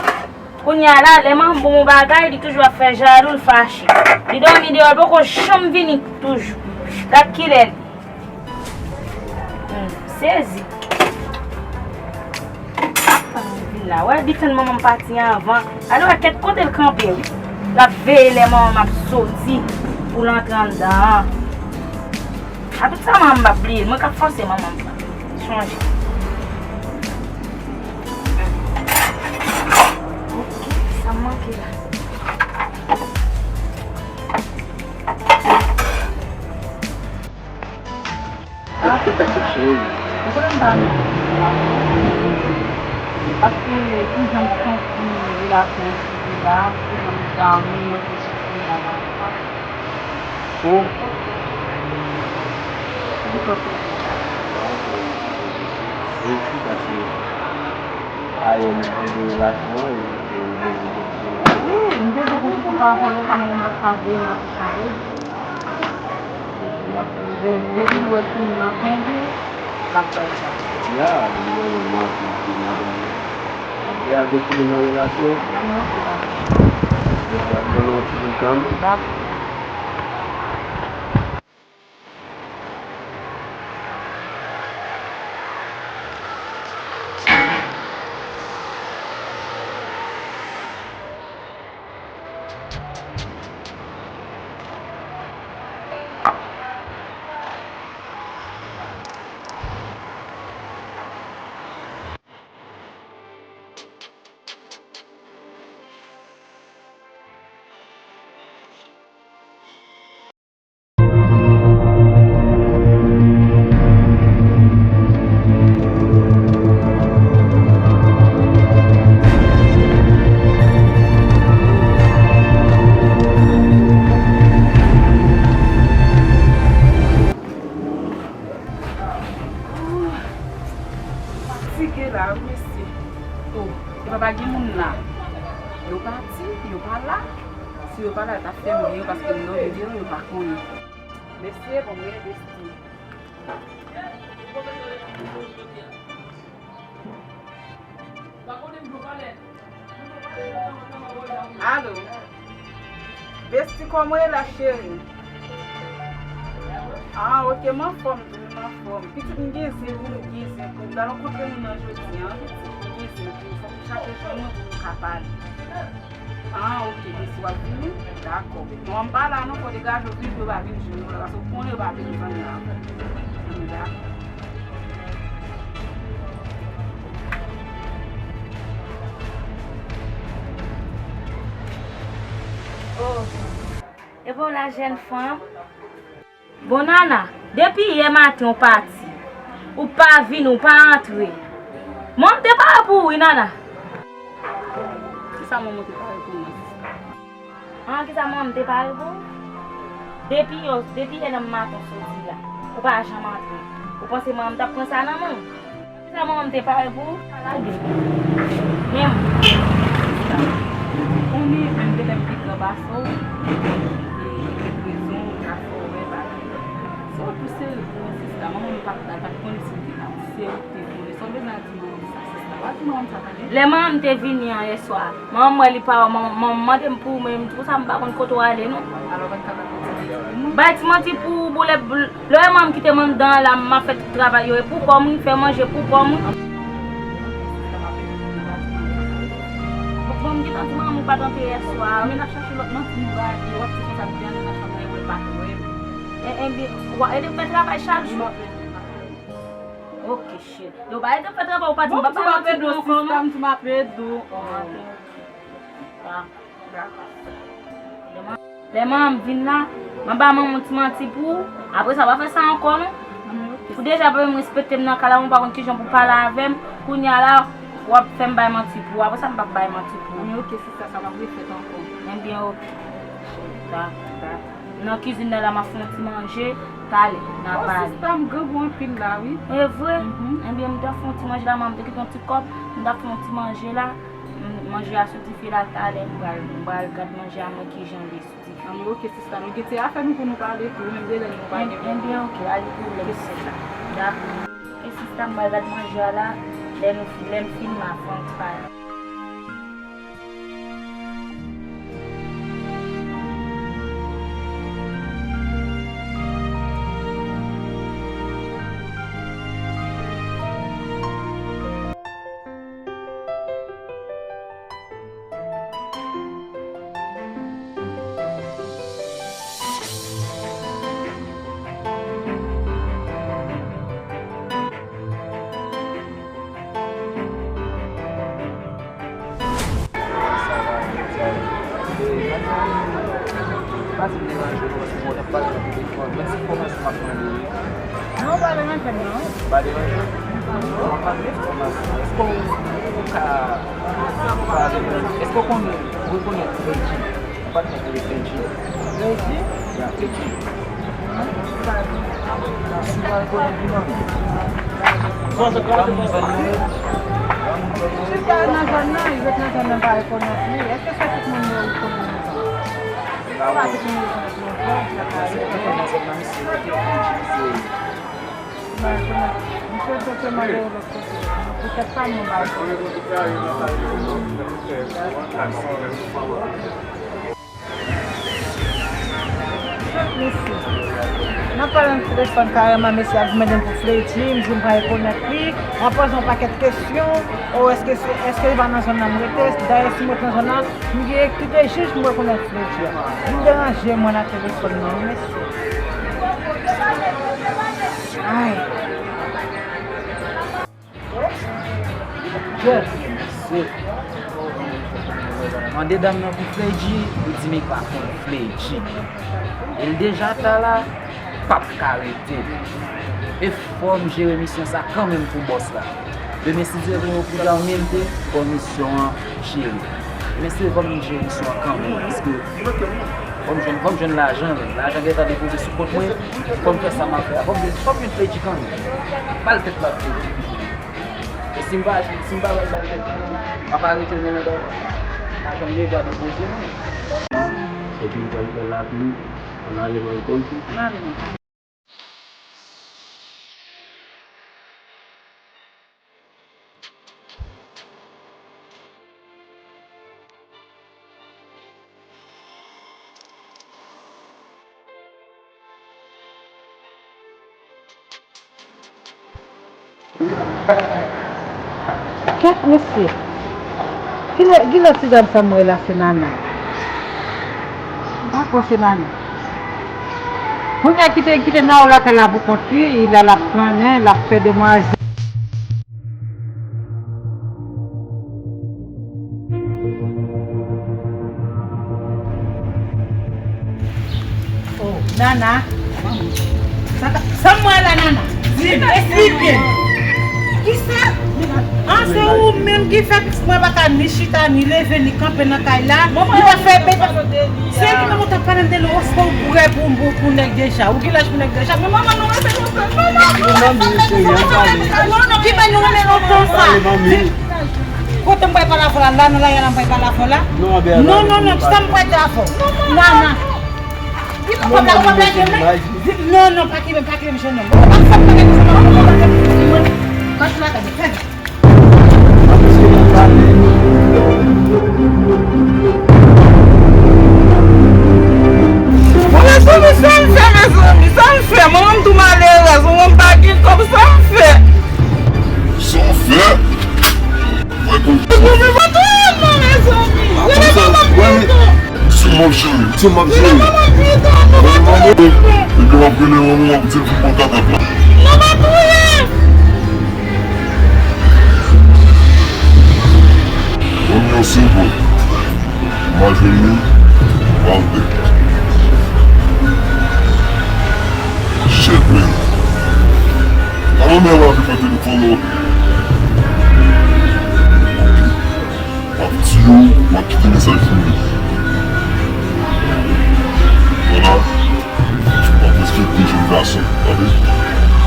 Kounye a la, lè manman bon yon bagay, li toujou ap fè jalou, l fache. Li dòmi deyò, l poko janm vini toujou. Gad kilè li. Hmm, sezi. Apa m vin la. Wè, li tann manman m pati anvan. Alò, kèt kote l kanpe, wi. L ap veye lè manman m ap soti pou l antre anndan an. A tout sa, manman m p ap bliye l. Mwen k ap fòse manman m chanje. Ok, sa m manke la. Cheri. Ou konnen m pa renmen. Paske kijan m santi relasyon an sou la, kijan m dòmi, mwen te soufri la. Oh. Ou konprann? Resi paske ayè m te gen relasyon an, e m te gen kèk... Wi, m te gen kèk pawòl, sa mwen m pa t ka voye nan tout sa. Depi l wè timoun nan tonbe, l ap bay sa. Ya, li renmen manti, timoun nan tonbe. Apre al dekoule nan relasyon. Non, se pa sa. Ban nou yon ti bout kanmenm. Dakò. Fatige la wi mesye. Oh, epa pa gen moun la. Yo pati, yo pa la. Si yo pa la, yo t ap fè m byen paske m nan videyo, yo pa konnen. Mesye, bon, mwen envesti. Alo. Besti, kòman w ye la, cheri? Ah, ok, m anfòm tou, m anfòm. Pitit, m gen zen pou m, gen zen pou m. M ta rankontre moun nan jodi a, pitit, m gen zen pou m. Fòk m chache jwenn mwen pou nou ka pale. Ah, ok, besti, w ap vini? Dakò. Bon, m pa la non, fò degaje w vini pou yo pa vin jwenn ou la, paske w konnen yo pa vle zanmi avè w. Dakò. Oh. Epa w la, jèn fanm? Bon, Nana, depi yè maten w pati, ou pa vini, ou pa antre. Manman m te pare pou ou, wi, Nana. Kisa manman w te pare pou mwen, sista? Ah, kisa manman m te pare pou ou? Depi yè, depi yè nan maten w soti la, ou pa janm antre. Ou panse manman m t ap pran sa nan men w? Kisa manman m te pare pou ou? Lage. Men mwen. Ou konnen, menm de lè m pi gran pase w, e, e gen rezon, m ka fè w wè bagay. Se w tou serye pou mwen, sista. Manman m pa t la, l pa t konnen si m te la. Se w ki te vole. Sa w bezwen di manman m sa, sista? Pa di manman m sa, tande. Lè manman m te vini an yè swa, manman m wè li pa wè, manman, manman m mande m pou ou, men m di konsa m pa konn kote w ale, non. Alò, pa t ka bay ti manti pou mwen? Bay ti manti pou ou, boulèt, boul-, Lè w wè manman m kite m anndan an la, m ap fè tout travay yo, e pou kò m wi, fè manje pou kò m wi. Bon, bon, m gentan di manman m ou pa t antre yè swa. Men n ap chache lòt manti nou ba li, w ap di konsa m te anndan nan chanm nan, e wè l pa t wè m. E, ebyen, w a ede m fè travay chak jou. Ok, shit. Lè w pa ede m fè travay, ou pa di m pa bay manti pou ou ankò, non? Bon, m di m ap ede w, sista, m di m ap ede w. Ah. Lè manman m vin la, mwen ba manman w ti manti pou ou. Apre sa, pa fè sa ankò, non. Ou deja pa menm respekte m nan kay la, ou pa konn kijan pou pale avè m. Kounye a la, w ap fè m bay manti pou ou. Apre sa, m p ap bay manti pou ou. Men ok, sista, sa p ap refèt ankò. Ebyen, ok. Dakò, dakò. Nan kizin nan la, m ap fè yon ti manje. Talè, n a pale. Oh, sista, m grangou anpil la, wi. E vre? Ebyen, m t ap fè yon ti manje la, manman m te kite yon ti kòb, m t ap fè yon ti manje la. M, manje a soti fè la talè, m pral, m pral gad manje a mwen kijan li soti fè. Anben, ok, sista, nou gen ti afè nou pou nou pale tou, menm de lè nou pa gen. Ebyen, ok, pa gen pwoblèm, sista. Dakò. Ok, sista, m pral gad manje a la, lè nou, lè m fin la, fò n pale. Sa va, sa va. E, pa di m deranje w, paske bon, n ap pale nan telefòn. Mwen ti enfòmasyon m ap mande w. Non, pa deranje m, non. Pa deranje w? Mwen ap mande enfòmasyon. Èske w, ou ka pale mwen? Èske w konnen, ou rekonèt Reggie? Ou pa t konn Reggie? Reggie? Ya, Reggie. Sista nan zòn nan, li ret nan zòn nan, pa rekonèt li. Èske se tout moun yo rekonèt nan zòn? Se pa tout moun rekonèt nan zòn, nan kare. Pa rekonèt. Misye te mande yon lòt kote. Poutèt pa nou, ba. Mesye. N ap pale nan telefòn karèman, mesye ap mande m pou Freddy, m di m pa rekonèt li. M ap poze yon pakèt kesyon. O, èske se, èske li pa nan zòn nan m rete? Dayè, si m ret nan zòn nan, m gen kite jij pou m rekonèt Freddy a. Vin deranje mwen nan telefòn nan, wi, mesye. Ay. Yes. Mande dam nan pou Fledji, li di m li pa konn Fledji. E l deja ta la, p ap ka rete. E fò m jere misyon sa kanmenm pou bòs la. Demen, si Dye vle, yo pou ta mete fò misyon an jere. Men se fò m jere misyon an kanmenm, paske fò m jwenn, fò m jwenn lajan, lajan gentan depoze sou kont mwen, fò m fè sa m ap fè a, fò m jwenn, fò m jwenn Fledji kanmenm. Bal tèt la Fledji. E si m pa, si m pa bay bal tèt, m ap arete nan men dòmi. Lajan m deja depoze, non. Epi m pral fè lapli, ann ale nan lekòl tou. Ann ale, non. Kèt mesye. Kilè, kilè ti dam sa m wè la se Nana? M pa kwè se Nana. Kounye a kite, kite Nana lakay la pou kont li, li la l ap flannen, l ap fè demwazèl. Oh, Nana. Sa, sa m wè la, Nana? Di m, esplike m. Kisa? An, se ou menm ki fè pitit mwen pa ka ni chita, ni leve, ni kanpe nan kay la. Li pa fè beta. Se li menm ou t ap pale m de l, ou prè pou, pou, pou nèg deja. Ou gen laj pou nèg deja. Men manman, nou renmen lontan. Manman, non, non, ki bay nou renmen lontan sa? Kote m pral pale avè w la? La, nan lari a la, m pral pale avè w la? Non, non, non, kisa m pral di avè w? Nana. Ou pa blague, ou pa blague, men. Non, non, pa kenbe, pa kenbe, jennonm. Ou pa fè m blague, jennonm. Ou pa blague, mwen. Mache lakay mwen, fè vit. Bon, mezanmi, sa m fè, mezanmi, sa m fè? Manman m tou malerèz, manman m pa gen kòb, sa m fè? Sa w fè? Mwen konn. Mwen pa touye m non, mezanmi. Rele manman m pito. Misye m ap jere, misye m ap jere. Rele manman m pito, non, pa touye m non. Epi w ap rele manman w ap di l pou pran kadaf la. Non, pa touye m. Ban m yon segonn. M a jwenn li, m a fè. Shit, man. Alò, men w ap fè telefòn nan. M ap di yo, m ap kite mesaj pou yo. Vwala. M ap respekte jèn gason, tande?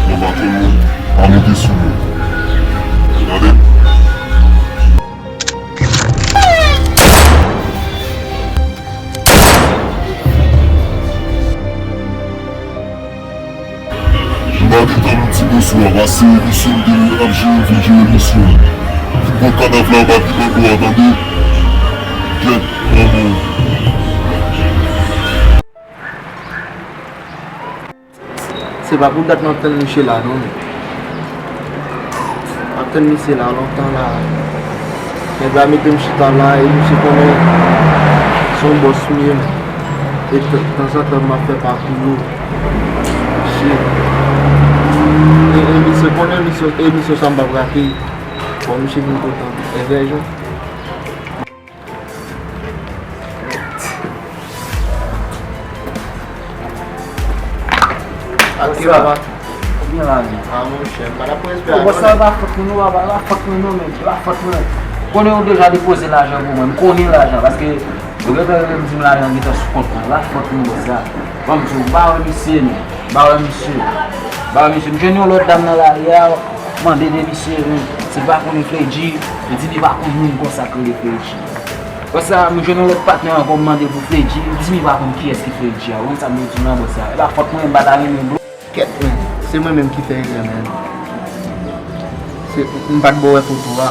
Mwen pa konn moun pa monte sou moun. Tande? M pa gen tan pou ti boswa, pase misyon m te ap jere, vin jere misyon m. Pou pran kadav la, pa ki bò a, tande? Kèt, manman. Se pa pou dat m ap tann misye la, non, men. M ap tann misye la lontan la. Nèg la mete m chita la, e misye konnen se yon bòs m ye, men. E t-, tanzantan, m ap fè pakou yo. Shit. E, e misye konnen misye, e misye sa m p ap rate. Fò misye vin kontan. E vèjan. Ak ki papa? Ou byen la menm? A, monchè, m pa t ap respè a, non. Bòs sa, e pa fòt mwen non, papa, e pa fòt mwen non, men, e pa fòt mwen. Konnen ou deja depoze lajan pou mwen, m konnen lajan, paske ou gentan rele m di m lajan gentan sou kont mwen, e pa fòt mwen, bòs sa. Ban m di w, m pa wè misye, non, m pa wè misye, m pa wè misye. M jwenn yon lòt dam nan lari a, mande de misye, men, se pa konnen Fredji, li di li pa konn moun konsa k rele Fredji. Apre sa, m jwenn yon lòt patnè ankò, m mande pou Fredji, li di m li pa konn kiyès ki Fredji a. Ou konn sa m vle di w la, bòs sa? E pa fòt mwen, m pa ta renmen blo. Kèt, men, se mwen menm ki fè erè, men. Se, m pa t ba w wè foto a.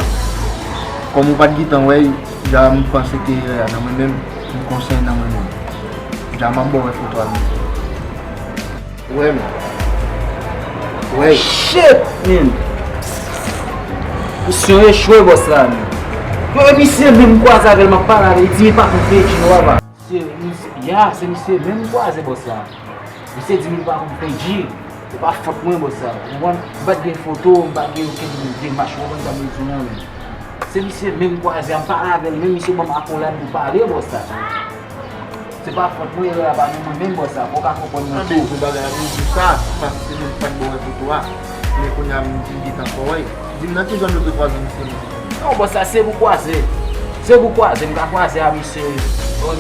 Kòm ou pa t gentan wè l, ja m panse ke erè a nan mwen menm, m konsyan nan mwen menm. Ja m ap ba w wè foto a, men. Wè, men. Wè. Shit, man! Misyon echwe, bòs la, men. Yo, e misye menm m kwaze avè l, m ap pale avè l, li di li pa konn Fedji, non, papa. Se misye, ya, se misye menm m kwaze, bòs la. Misye di m li pa konn Fedji. Se pa fòt mwen, bòs la. Ou konprann? M pa t gen foto, m pa t gen okenn demach, ou konprann sa m vle di w lan, men. Se misye menm m kwaze a, m pale avè l, men misye ban m akolad pou pale, bòs la. Se pa fòt mwen, erè a pa nan mwen menm, bòs la. Fò w ka konprann mwen tou. Anben, pou bagay la, m di sa, paske se menm pa t bon wè foto a. Men kounye a, m di m gentan fò wè. Di m nan ki zòn nou te kwaze misye menm? Non, bòs la, se pou kwaze. Se pou kwaze, m ka kwaze a misye.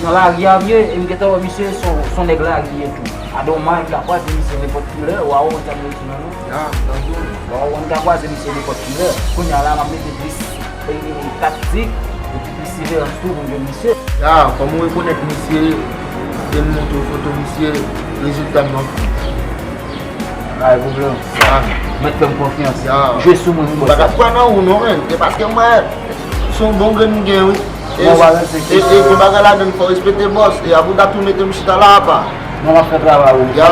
Nan lari a m ye, e m gentan wè misye, se yon, se yon nèg lari li ye tou. I don't mind, m ka kwaze misye nenpòt ki lè, w a wè sa m vle di w lan, non? Ya, m tande w. W a wè, m ka kwaze misye nenpòt ki lè. Kounye a la, m ap mete plis, e, e, taktik, epi plis siveryans tou pou m jwenn misye. Ya, kòm ou rekonèt misye, e m montre w foto misye, rezilta m nan fou. Pa gen pwoblèm. Ya. Mèt fè m konfyans. Ya. Jwe sou mwen, wi, bòs la. M pa t ap kwè nan ou, non, men. Se paske m wè se yon bon grenn m gen, wi. E, e, e, gon bagay ladan l, fò w respekte bòs. E apre w ta tou mete m chita la apa. Non, m ap fè travay ou. Ya,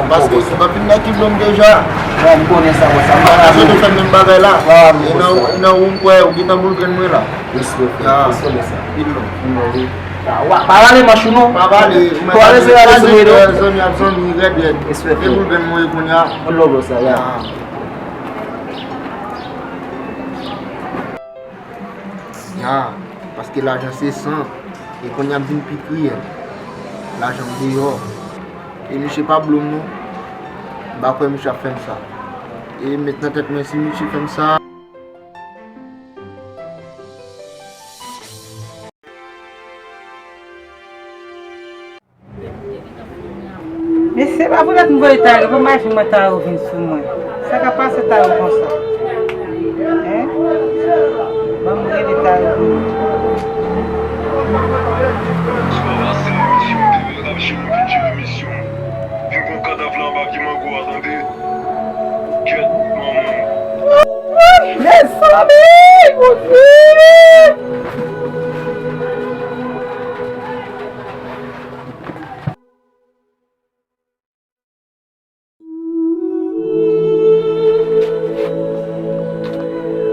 paske se anpil nèg ki blo m deja. Non, m konnen sa, bòs. M pa ka sot fè menm bagay la. E nan, nan ou m kwè, ou gentan boule grenn mwen la. Respè, frè. Ya. Respè, bòs. Anpil non. Pa rale manch ou non. Pa rale. Zanmi ap zanmi, rèd, rèd. Respè, frè. E boule grenn mwen kounye a. One love, bòs la, ya. Ya. Ya, paske lajan se san. E kounye a m vin pi kriyèl. Lajan m deyò. E misye pa blo m non. M pa kwè misye ap fè m sa. E m met nan tèt mwen si misye fè m sa. Mesye, pa voulèt m voye Tayou, pou m pa janm wè Tayou vin sou mwen. Sa k ap pase Tayou konsa? Hein? Ban m rele Tayou pou mwen. Vin pran kadav la anba pye mango a, tande? Kèt, manman. Mezanmi, Bondye!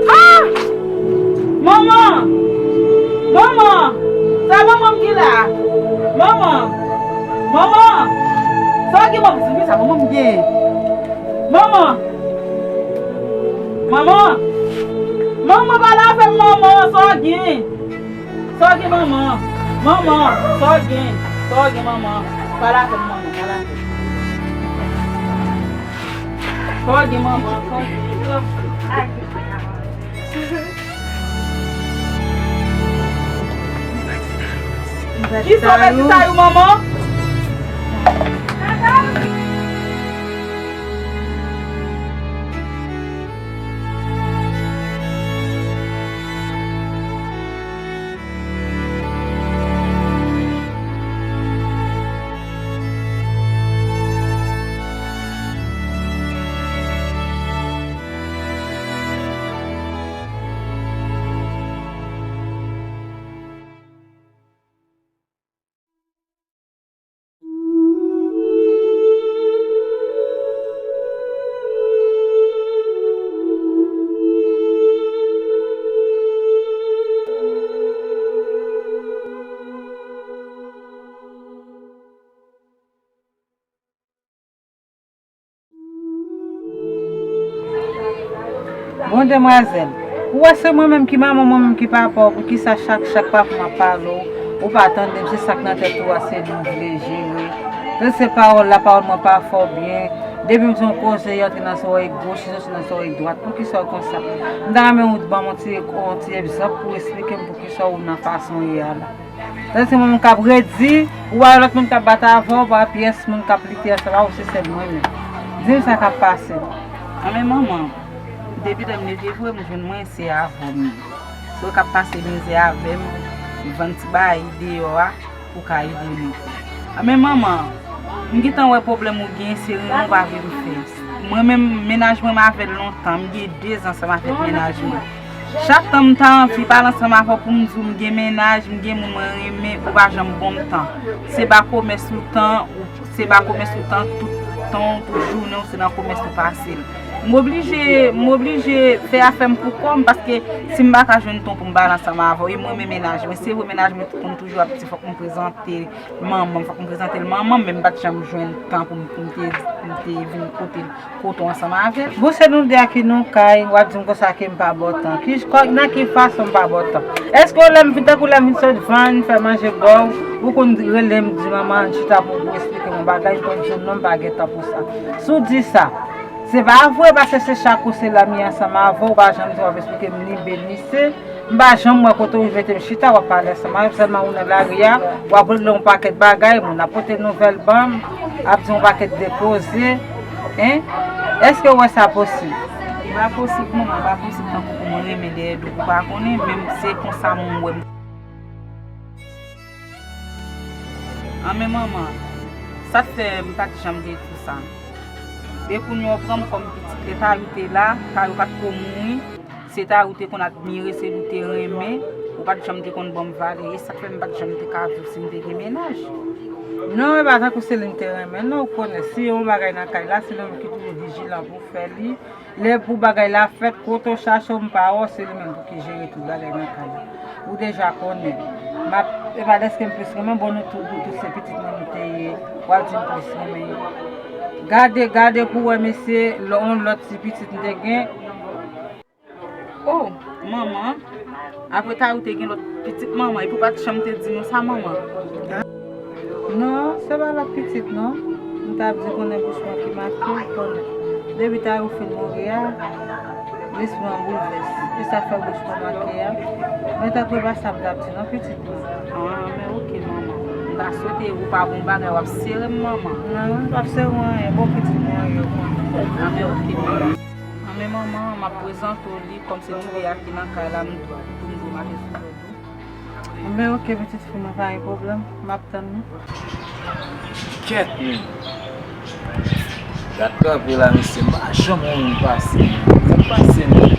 Ah! Manman! Manman! Sa manman m gen la? Manman! Manman! Sa w gen manman? Sa manman m gen? Manman! Manman! Manman, pale avè m, manman, sa w gen? Sa w gen, manman? Manman, sa w gen? Sa w gen, manman? Pale avè m, manman, pale avè m. Sa w gen, manman? Sa w gen? Kisa w mèt di Tayou, manman? Bon, demwazèl, ou wè se mwen menm ki manman w, mwen menm ki papa w, poukisa chak, chak pa fwa m ap pale w, ou pa tande m, se sa k nan tèt ou a, se li w vle jere. Tande se pawòl la, pawòl mwen pa fè w byen. Depi m di yon koze, y antre nan zòrèy goch, soti nan zòrèy dwat. Poukisa w konsa? M ta renmen ou ban m yon ti, yon ti egzanp pou w esplike m poukisa w nan fason w ye a la. Tande se moun k ap redi, ou wè lòt moun k ap bat avè w, pa pyès moun k ap lite ansanm avè w, se sèl mwen menm. Di m sa k ap pase. Anben manman, depi lè m leve vre, m jwenn mwen se avè w m ye. Se w k ap pase mizè avè m, vann ti bagay deyò a, pou w ka ede nou. Anben manman, m gentan wè pwoblèm ou gen, se renmen w pa vle m fè. Mwen menm, mennaj mwen m avè l lontan, m gen de zan ansanm avèk mennaj mwen. Chak tan m ta anvi pale ansanm avè w pou m di w m gen mennaj, m gen moun mwen renmen, ou pa janm ban m tan. Se ba komès ou tan, ou, se ba komès ou tan tout, Tan w, tout jounen w se nan komès ou pase l. M oblije, m oblije fè afè m pou kò m, paske si m pa ka jwenn tan pou m pale ansanm avè w, e m renmen mennaj mwen. Se vre, mennaj mwen konn toujou ap di fòk m prezante manman m, fòk m prezante l manman m, men m pa t janm jwenn tan pou m, pou m te, pou m te vin kote l, kote w ansanm avè l. Bon, se nou de a ki nan kay, w ap di m konsa ke m pa ba w tan. Ki, kò, nan ki fason m pa ba w tan? Èske w lè m vin, tankou lè m vin sot vann, fè manje ba w, ou konn rele m, di, "Manman, ann chita pou, pou w eksplike m yon bagay," m konn di w, "Non, m pa gen tan pou sa." Si w di sa, se pa vre, paske se chak kou se la m ye ansanm avè w, ou pa janm di w ap eksplike m ni B ni C. M pa janm wè kote w mete m chita, w ap pale ansanm avè m, sèlman ou nan lari a, w ap rele yon pakèt bagay, moun ap pote nouvèl ban m, ap di yon pakèt de koze, en? Èske w wè sa posib? Li pa posib, manman, li pa posib tankou pou mwen renmen dèyè do pou pa konnen, menm se konsa moun wè m. Anmè manman, sa t fè m pa t janm te di w sa. E kounye a w pran m kòm pitit, lè Tayou te la, Tayou pa t ko mouri, se Tayou te konn admire, se li w te renmen, ou pa t janm te konn ban m valè, e sa k fè m pa t janm te ka viv si m te gen mennaj. Non, e pa tankou se li m te renmen, non, ou konnen, si yon bagay nan kay la, se li menm ki toujou vijilan pou fè li. Lè pou bagay la fèt, kote w chache w, m pa wè w, se li menm pou ki jere tout bagay nan kay la. Ou deja konnen. M ap, e pa dèske m plis renmen, bon, nou tout, nou tout se pitit mwen nou te ye. W ap di m plis renmen yo. Gade, gade pou w wè, mesye, lò, yon lòt ti pitit m te gen. Oh, manman. Apre Tayou te gen lòt pitit manman, epi w pa t janm te di nou sa, manman. Non, se pa lòt pitit, non. M t ap di konnen bouch mwen ki make, konnen. Depi Tayou fin mouri a, lespri an boulvès. E sa fè bouch mwen make a. Men tankou e pa sa m t ap di, non, pitit mwen. Ah, men oke, manman. M ta swete ou pa bon bagay, w ap sere m, manman. Non, m p ap sere w anyen. Bon pitit mwen ye, ou konnen. Ah, men oke, manman. Ah, men manman, m ap prezante w li. Kòm se nou de a ki nan kay la, m tou, m tou mache sou lòd ou. Anben, oke, pitit fi mwen, pa gen pwoblèm. M ap tann nou. Kèt, men. Gad kanpe la, mesye, m pa janm wè yon moun pase. Sa k pase, men?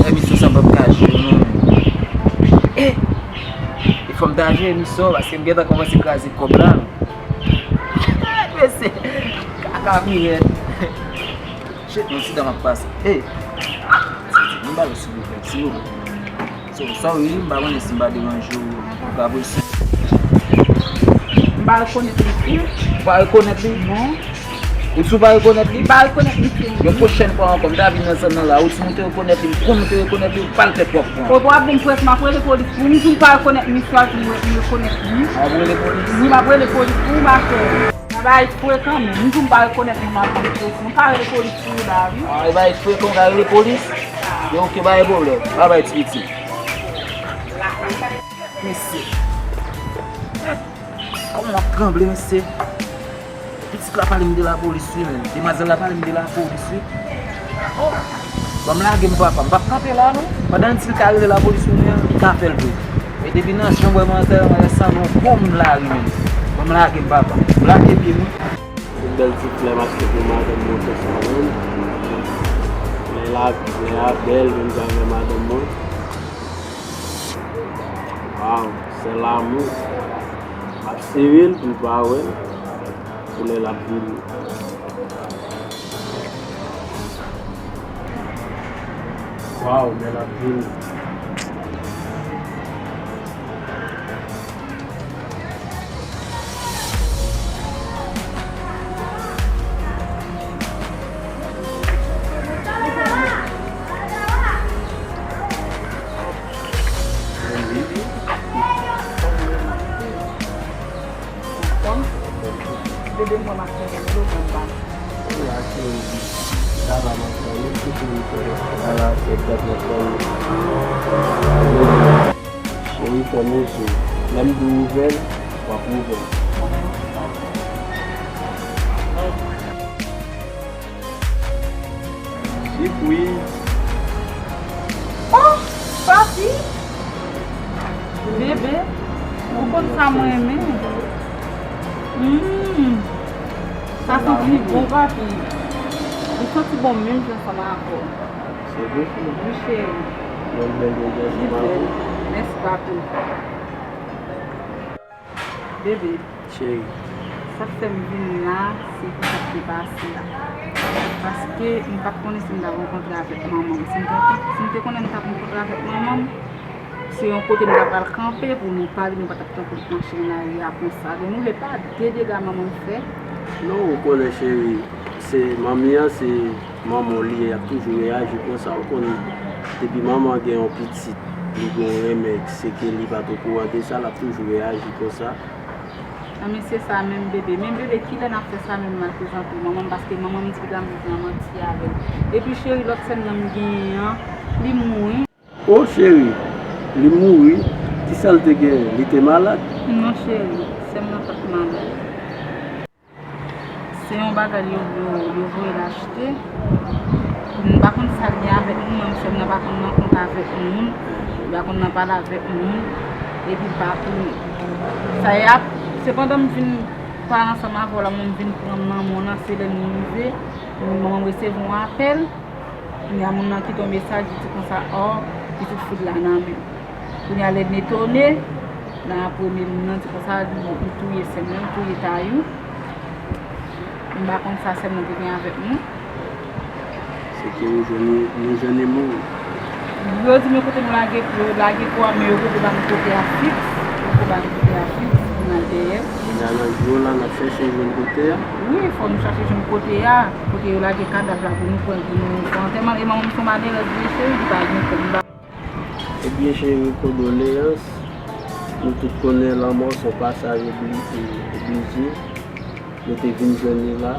Lè misye sa m p ap ka jere, non, men. E! E fò m ta jere misye, paske m gentan kòmanse kraze kòb la, men. Mesye, kaka pi rèd. Shit, non, sida m ap pase. Hey! M ba yo silvouplè, silvouplè. So, sorry, m pa konnen si m pa deranje w, ou ka pran si. M pa rekonèt misye. Ou pa rekonèt li? Non. Ou di w pa rekonèt li? M pa rekonèt misye. Yon pwochèn fwa ankò, m ta vin nan zòn nan la, ou di m ou te rekonèt li, m konnen ou te rekonèt li, ou pa l fè twòp pran. O, w ap vin près, m ap rele polis pou ou, m di w pa rekonèt misye, w ap di m re-, m rekonèt li. W ap rele polis? Wi, m ap rele polis pou ou, ma chère. Sa bay frekan, men. M di w m pa rekonèt li, m ap rele polis. Mwen ka rele polis pou ou la, wi. Ah, e bay frekan, w ka rele polis? Yo, oke, pa gen pwoblèm. Babay, ti pitit. Mesye. Kòman w ap tranble, mesye? Pitit la pale m de lapolis, wi, men. Demwazèl la pale m de lapolis, wi. Oh! Ban m lage m, papa. M p ap kanpe la, non. Pandan l di l ka rele lapolis, wi, men, li ka fè l vre. E depi nan jan m wè manzè, manzè sanble yon gwo moun lari, men. Ban m lage m, papa. M lage pye m, wi. Se bèl ti flè m achte pou madanm mwen, se sa menm. Flè la, flè a bèl, menm jan avè madanm mwen. Waw, c'est l'amour. M ap sere l pou l pa wè l. Koulè l ap vini. Waw, men l ap vini. Bebe, mwen m ap fè yon lo mwen ba. Ou la, cheri. Sa va, ma cheri? Ki pou ou fè? Ala, fè gad nan fè ou. Cheri, fèmen je w. Lè m di w ouvè l, w ap ouvè l. Jip, wi. Oh, papi! Bebe, ou konn sa mwen renmen. Hmm, sa santi bon, papi. Ou santi bon menm jan ansanm avè w. Se vre, cheri. Wi, cheri. Mwen menm, mwen menm, mwen menm. Mèsi, papi. Bebe. Cheri. Sa k fè m vin la, se pou sa k te pase a. Paske m pa t konnen si m t ap rankontre avèk manman m. Si m te, si m te konnen m t ap rankontre avèk manman m, se yon kote m ta pral kanpe pou nou pale, nou pa t ap tankou mache nan lari a konsa. Donk, nou vle pa de dega manman m fè. Non, ou konnen, cheri, se manmi an, se manman w li ye, y ap toujou reyaji konsa. Ou konnen, depi manman gen yon pitit, li gen yon renmen, se ke li pa t okouran de sa, l ap toujou reyaji konsa. Nan mesye sa menm bebe. Men bebe, kilè n ap fè sa menm m al prezante w manman m, paske manman m di l ap di nan manti avè l. Epi cheri, lòt sè m nan m genyen an, li mouri. O cheri, li mouri? Kisa l te genyen? Li te malad? Non cheri, sè m nan pa t malad. Se yon bagay yo, yo, yo voye l achte. M pa konn sa l gen avèk moun, menm sè m nan pa konn rankontre avèk moun, li pa konn nan pale avèk moun, epi l pa konnen. Sa y ap, se pandan m vin pale ansanm avè w la, mwen m vin pran manman w nan, se lè m rive, manman m resevwa yon apèl, kounye a moun nan kite yon mesaj, li di konsa, ò, pitit fi w la nan men m. Kounye a lè n etone, nan apre men moun nan di konsa, li, li touye sè m nan, li touye Tayou. M pa konn sa sè m nan te gen avèk nou. Se ke nou jwenn, nou jwenn li mouri. Yo di men kote nou lage, yo lage kò a, men yo poko ba nou kote a fiks, yo poko ba nou kote a fiks pou n al dèyè. Kounye a nan jou la, n ap chèche jwenn kote a. Wi, fò nou chache jwenn kote a, kote yo lage kadav la pou nou pran, pou nou fè antèman. E manman m se yon malerèz vre cheri, li pa gen kòb. Ebyen cheri, kondoleyans. Nou tout konnen lanmò se yon pasaj obli-, oblije. Nou te vin jwenn li la.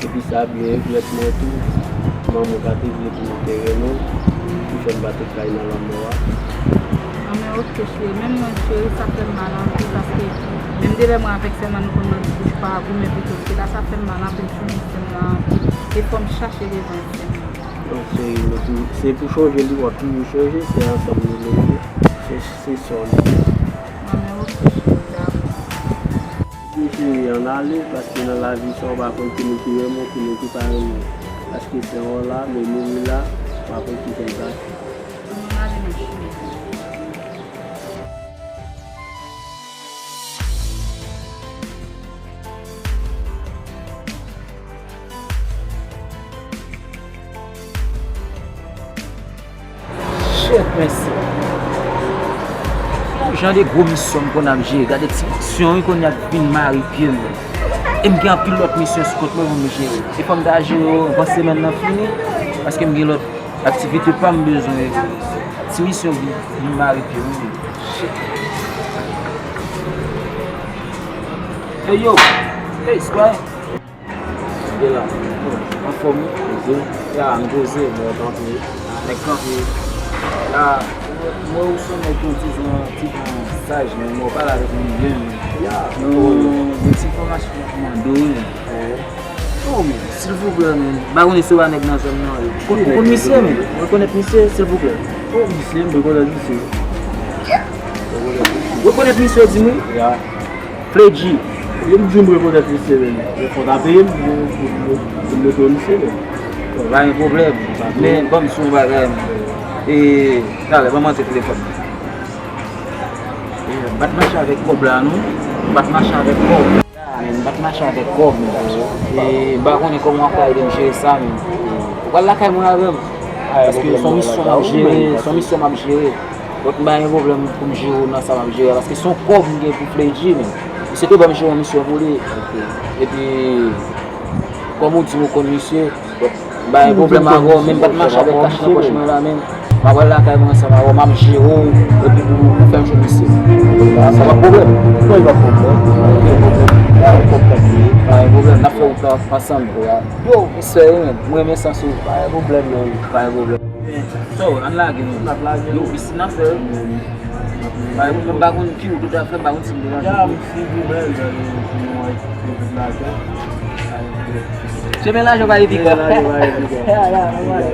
Epi sa byen regrèt mwen tou. Manman w pa te vle pou nou te renmen w. Ki fè m pa te kay nan lanmò a. Anben oke cheri, menm mwen cheri, sa fè m mal anpil paske menm de lè mwen avèk sè m nan nou konn nan ti bouch pa goumen pito. Se la sa fè m mal anpil, m tounen sè m nan anpil. E fò m chache revanj sè m nan. Non, cheri, nou tou, se pou chonje li, w ap toujou chonje, se ansanm nou leve, se, se sè w li ye. Anben, oke, cheri, dakò. Ebyen, cheri, ann ale, paske nan lavi sa, w pa konn ki moun ki renmen w, ki moun ki pa renmen w. Paske sè w la, men mouri la, w pa konn ki jan l pase. Ann ale, ma chérie. Shit, mesye. Yon jan de gwo misyon m konn ap jere. Gade ti misyon wi kounye a k vin mare pye m. E m gen anpil lòt misyon sou kont mwen pou m jere. E fò m ta jere yo anvan semèn nan fini, paske m gen lòt aktivite pa m bezwen. Ti misyon vin, vin mare pye m wi. Shit. Hey yo! Hey, Square! Ou la? Anfòm wi? Poze. Ya, m poze, mwen kanpe. Nèg kanpe. Ya, mwen wè ou se yon nèg ki yon ti jan, ti jan saj, men mwen pale avèk moun byen, men. Ya. Non, gen ti enfòmasyon pou mande w wi, men. Oh, men, silvouplè, men. M pa konnen si w pa nèg nan zòn nan, wi. Ou konn misye, men? Ou rekonèt misye, silvouplè? Oh, misye, m rekonèt misye. Ou rekonèt misye, di m wi? Ya. Fledji. Yo m di m rekonèt misye, men. Men fò w ta peye m pou, pou, pou, pou m montre w misye, men. Bon, pa gen pwoblèm. Men, ban m sou yon bagay, men. E, talè, ban m antre telefòn. E, m pa t mache avèk kòb la, non. M pa t mache avèk kòb. Men, m pa t mache avèk kòb, men. E, m pa konnen kòman w ap ka ede m jere sa, men. Ou pral lakay mwen avè m. Paske se yon misyon m ap jere, se yon misyon m ap jere. Donk, m pa gen pwoblèm pou m jere w nan sa m ap jere a, paske se yon kòb m gen pou Fledji, men. Misye te ban m jere yon misyon pou li. Epi, kòm ou di m ou konn misye, donk, m pa gen pwoblèm avè w, men m pa t mache avèk kach nan pòch mwen la, men. M ap pral lakay mwen ansanm avè w, m ap jere w, epi pou, pou fè m jwenn misye. Sa pa pwoblèm. Non, pa pwoblèm. Pa gen pwoblèm. Pa gen pwoblèm. N ap fè wout la ansanm. Yo, respè, men. M renmen sans ou. Pa gen pwoblèm, non. Pa gen pwoblèm. Sa w, ann lage non. N ap lage. Yo, pisin ap fè. Bay, mwen pa konn ki wout ou ta fè, m pa konn si m deranje. Ya, m si goumen, gade, si nou wè, si nou lage. Chemen lajan pa epi kò. Chemen lajan pa epi kò. Ya, ya, nòmal.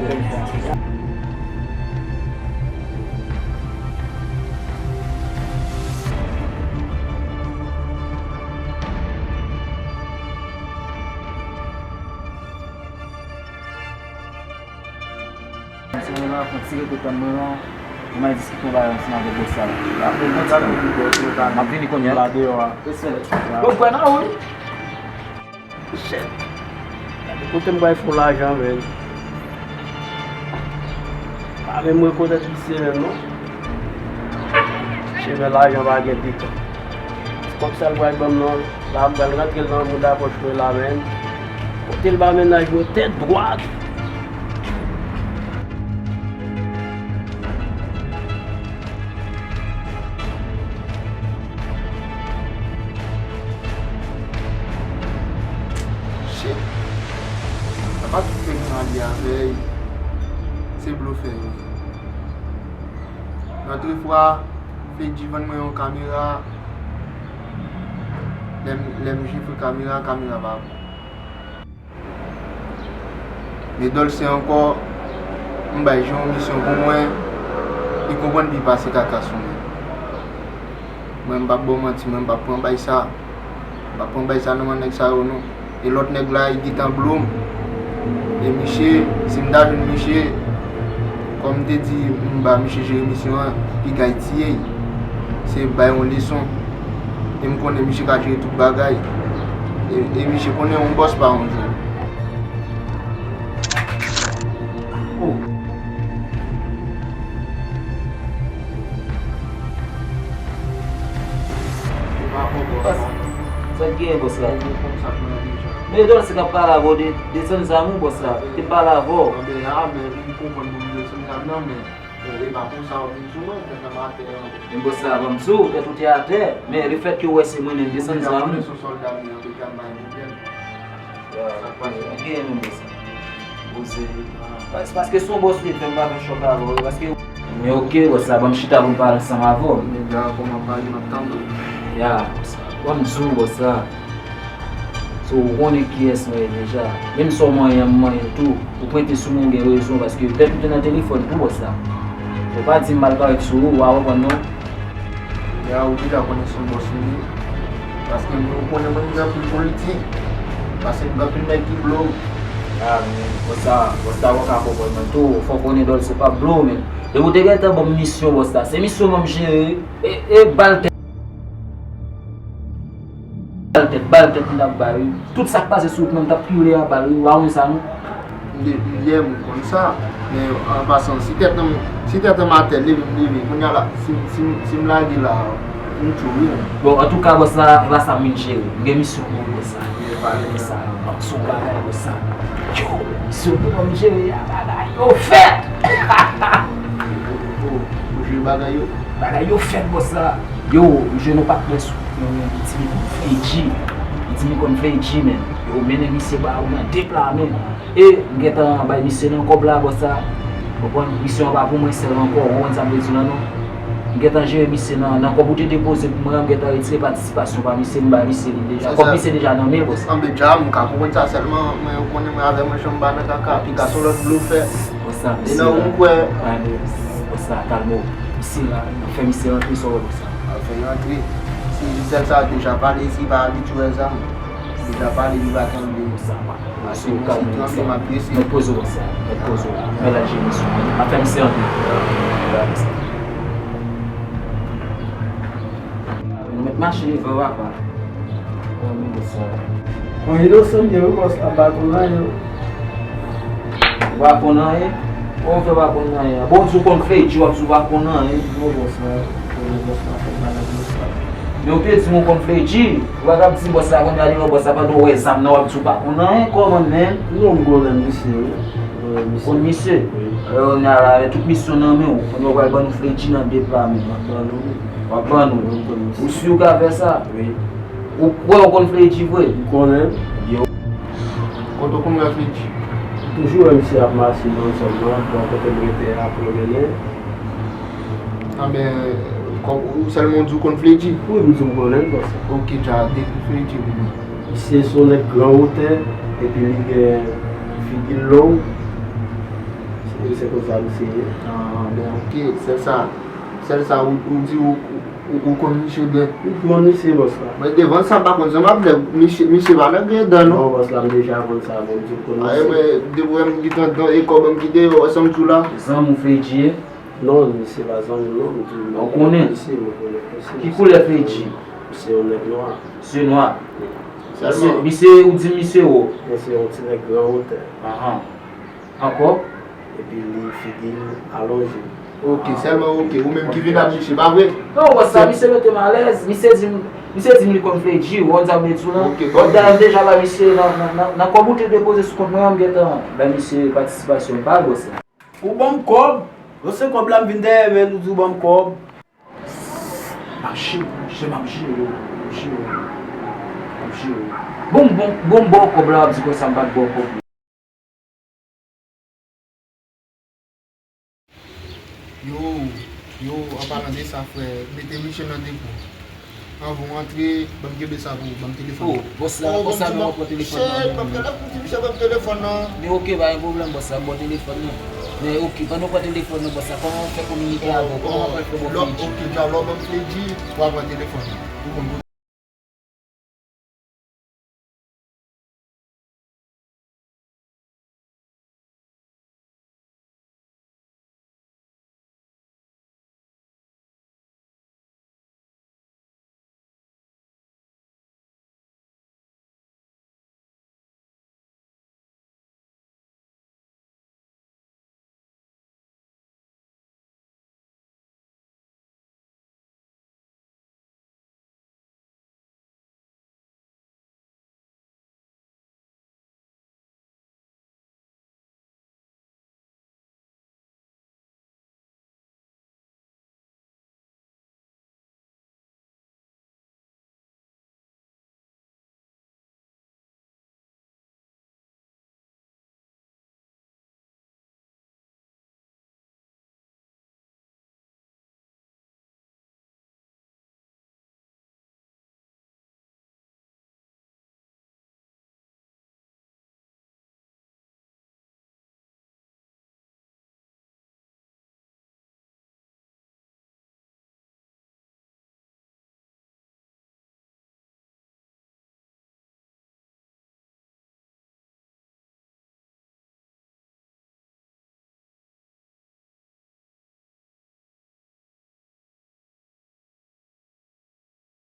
Misye, mwen nan fon ti rete tann mwen la. Mwen al diskite yon bagay ansanm avèk bòs la. Apre, mwen di, m ap vini kounye a. Respè. Bon, bwè nan wi. Shit. Gade kote m pral fè lajan, menn. Pa menm rekonèt misye menm, non. Misye fè lajan pa gen pikan. Kòb sa l pral ban m nan, la m pral rantre l nan mouda pòch mwen la, menn. Kote l ba mennaj mwen tèt dwat. Shit. Apa tout nèg m ale avè l se blofè yo ye. Lòt fwa, Fedji vann mwen yon kamera. Lè m, lè m jifre kamera, kamera pa bon. Men Dolce ankò, m bay Jean yon misyon pou mwen, li konprann pi pase kaka sou mwen. Mwen, m p ap ba w manti, mwen, m p ap pran bay sa. M p ap pran bay sa nan men nèg sa yo, non. E lòt nèg la, li gentan blo m. E misye, si m ta jwenn misye, kòm m te di, m ba misye jere misyon an, piga l tiye l. Se bay yon leson. E m konnen misye ka jere tout bagay. E, e misye konnen yon bòs pa yon jwèt. Oh. Sa k genyen, bòs la? Men Dolce k ap pale avè w, de, desann zam ou, bòs la. Te pale avè w. Anben, a, men li konprann pou m desann zam nan, men, men e pa konsa w vin sou mwen, tèt nan m atè an. Men bòs la, ban m di w, tèt ou te atè, men lefètke w wè se mwen menm, desann zam ou. Ou deja konnen se yon sòlda m ye, anpil ka m pa gen pwoblèm. Ya, sa k pase? Gen menm bòs la. Poze. Pas-, paske se yon bòs ou ye, fè m pa fè chòk avè w, paske. Men oke, bòs la, ban m chita pou m pale ansanm avè w. Men dja kòman pale, m ap tande w. Ya, bòs la. Ban m di w, bòs la. So, ou konnen kiyès mwen ye deja. Menm si w manyen m, manyen tou. Ou pwente sou mwen, ou gen rezon, paske pèp ou te nan telefòn tou, bòs la. Fò pa di m mal parèt sou ou, w a konprann non. Ya, ou deja konnen se yon bòs ou ye. Paske mwen, ou konnen mwen gen anpil politik. Paske m gen anpil nèg ki blo m. A, men, bòs la, bòs la, ou ka konprann mwen tou. Fò w konnen Dolce pa blo w, men. Depi w te gentan ban m misyon, bòs la. Se misyon mwen m jere. E, e, ba l tèt. Ba l tèt, ba l tèt li t ap bay, wi. Tout sa k pase sou wout mwen, m t ap pile a bal, wi. Ou pa konn sa, non? M de-, m yè, m konn sa. Men, an pasan, si tèt an, si tèt an m atè, leve, m leve. Kounye a la, si, si, si m lage la, m tchou, wi. Bon, antouka, bòs la, e pa sa m vin jere. M gen misyon pou ou, bòs la. Pale de sa, non. Se yon bagay, bòs la. Yo, misyon pou mwen, m jere a, bagay yo fèt! Ou jere bagay yo? Bagay yo fèt, bòs la. Yo, m jwenn yon patnè sou, yon, yon, li di li konn Fredji. Li di li konn Fredji, men. Yo, mennen misye ba ou nan de pla, men. E, m gentan bay misye nan kòb la, bòs la. Konprann? Misyon an pa pou mwen sèl ankò. Ou konprann sa m vle di w la, non? M gentan jere misye nan, nan kòb ou te depoze pou mwen an, m gentan retire patisipasyon pa misye, m ba misye li deja. Kòb misye deja nan men l, bòs la. Anben, dja, m ka konprann sa, sèlman, mwen, ou konnen mwen avè mwen, janm pa nan kaka, piga se yon lòt blofè. Bòs la, misye la. E nan ou m kwè. Bòs la, kalme w. Misye la, fè misye rantre sou ou, bòs la. Al fè rantre. Si sèl sa deja pale, si pa abitye wè zam. Deja pale, li pa tande. Bòs la, pa. Ase ou kalme, bòs la. M ap prese. Mèt poze w, bòs la. Mèt poze w. Mèt lage misye. M ap fè misye rantre. Nou mèt mache devan, papa. Bon, inosan m ye, wi, bòs la, m pa konn anyen. Ou pa konn anyen? Kòman w fè pa konn anyen? Bon, w di w konn Fredji, w ap di w pa konn anyen. Non, bòs la, konnen bòs la fè bagay, bòs la. Men ou te di m ou konn Fredji. Ou pa t ap di bòs la konn ale wè bòs la pandan w wè zam nan, w ap di w pa konn anyen. Kòman, menn? Non, m konnen misye, wi. M konnen misye. Konn misye? Wi. Alò, kounye a la, tout misyon nan men w. Kounye a w pral ban nou Fredji nan de pla, menn. M ap ban nou, wi. W ap ban nou? Wi, m konnen misye. Ou si w ka fè sa? Wi. Ou kwè w konn Fredji vre? M konnen. Yo. Kote w konn wè Fredji? M toujou wè misye ap mache nan zòn nan, bò kote m rete a, pwomennen. Anben, kòm ou sèlman w di w konn Fredji? Wi, m di w m konnen l, bòs. Oke, dja, dekri Fredji pou mwen. Misye se yon nèg gran wotè, epi li gen figi l long. Se, se konsa misye ye. Anben, oke, sèl sa, sèl sa, ou, ou di ou, ou, ou konn misye byen. M konn misye, bòs la. Men devan sa, m pa konn sa m ap fè. Misye, misye pa nan gen dan, non. Non, bòs la, m deja konn sa, bon, m di w konn misye. Aye, men, depi w wè m gentan dan e kòb an m kite yo, wè sa m di w la. Zanmi w Fredji ye? Non, misye pa zanmi m, non, m di w. Ou konnen? Misye, m konnen misye. Ki koulè Fredji? Misye yon nèg nwa. Misye nwa? Wi. Misye, misye, ou di misye wo. Misye yon ti nèg gran wotè. Ahan. Ankò? Epi li figi l alonje. Ok, sèlman ok. Ou menm ki vin ap misye, pa vre? Non, bòs la, misye mete m alèz. Misye di m, misye di m li konn Fledji, ou konn sa m vle di w lan. Ok, bon. Dayè, m deja bay misye nan, nan, nan, nan kòb ou te depoze sou kont mwen an, m gentan bay misye patisipasyon m, pa vre, bòs la? Ou ban m kòb, ranse kòb la, m vin dèyè men l, ou di w ban m kòb. M ap jere w, monchè, m ap jere w, m ap jere w, m ap jere w. Bon, bon, bon, m ba w kòb la, w ap di konsa m pa t ba w kòb. Yo, yo, an palan de sa, frè, mete misye nan depo. Anvan w antre, ban m kenbe sa pou ou, ban m telefòn nan. Oh, bòs la, bòs la, men w ap pran telefòn nan. Shit, ban m telefòn, di misye ban m telefòn nan. Men ok, pa gen pwoblèm, bòs la, m ba w telefòn nan. Men ok, pandan w pran telefòn nan, bòs la, kòman w fè kominike avè w? Kòman w ap fè bon Fledji? Ok, dja lè w ban m Fledji, w a pran telefòn nan. Ou konn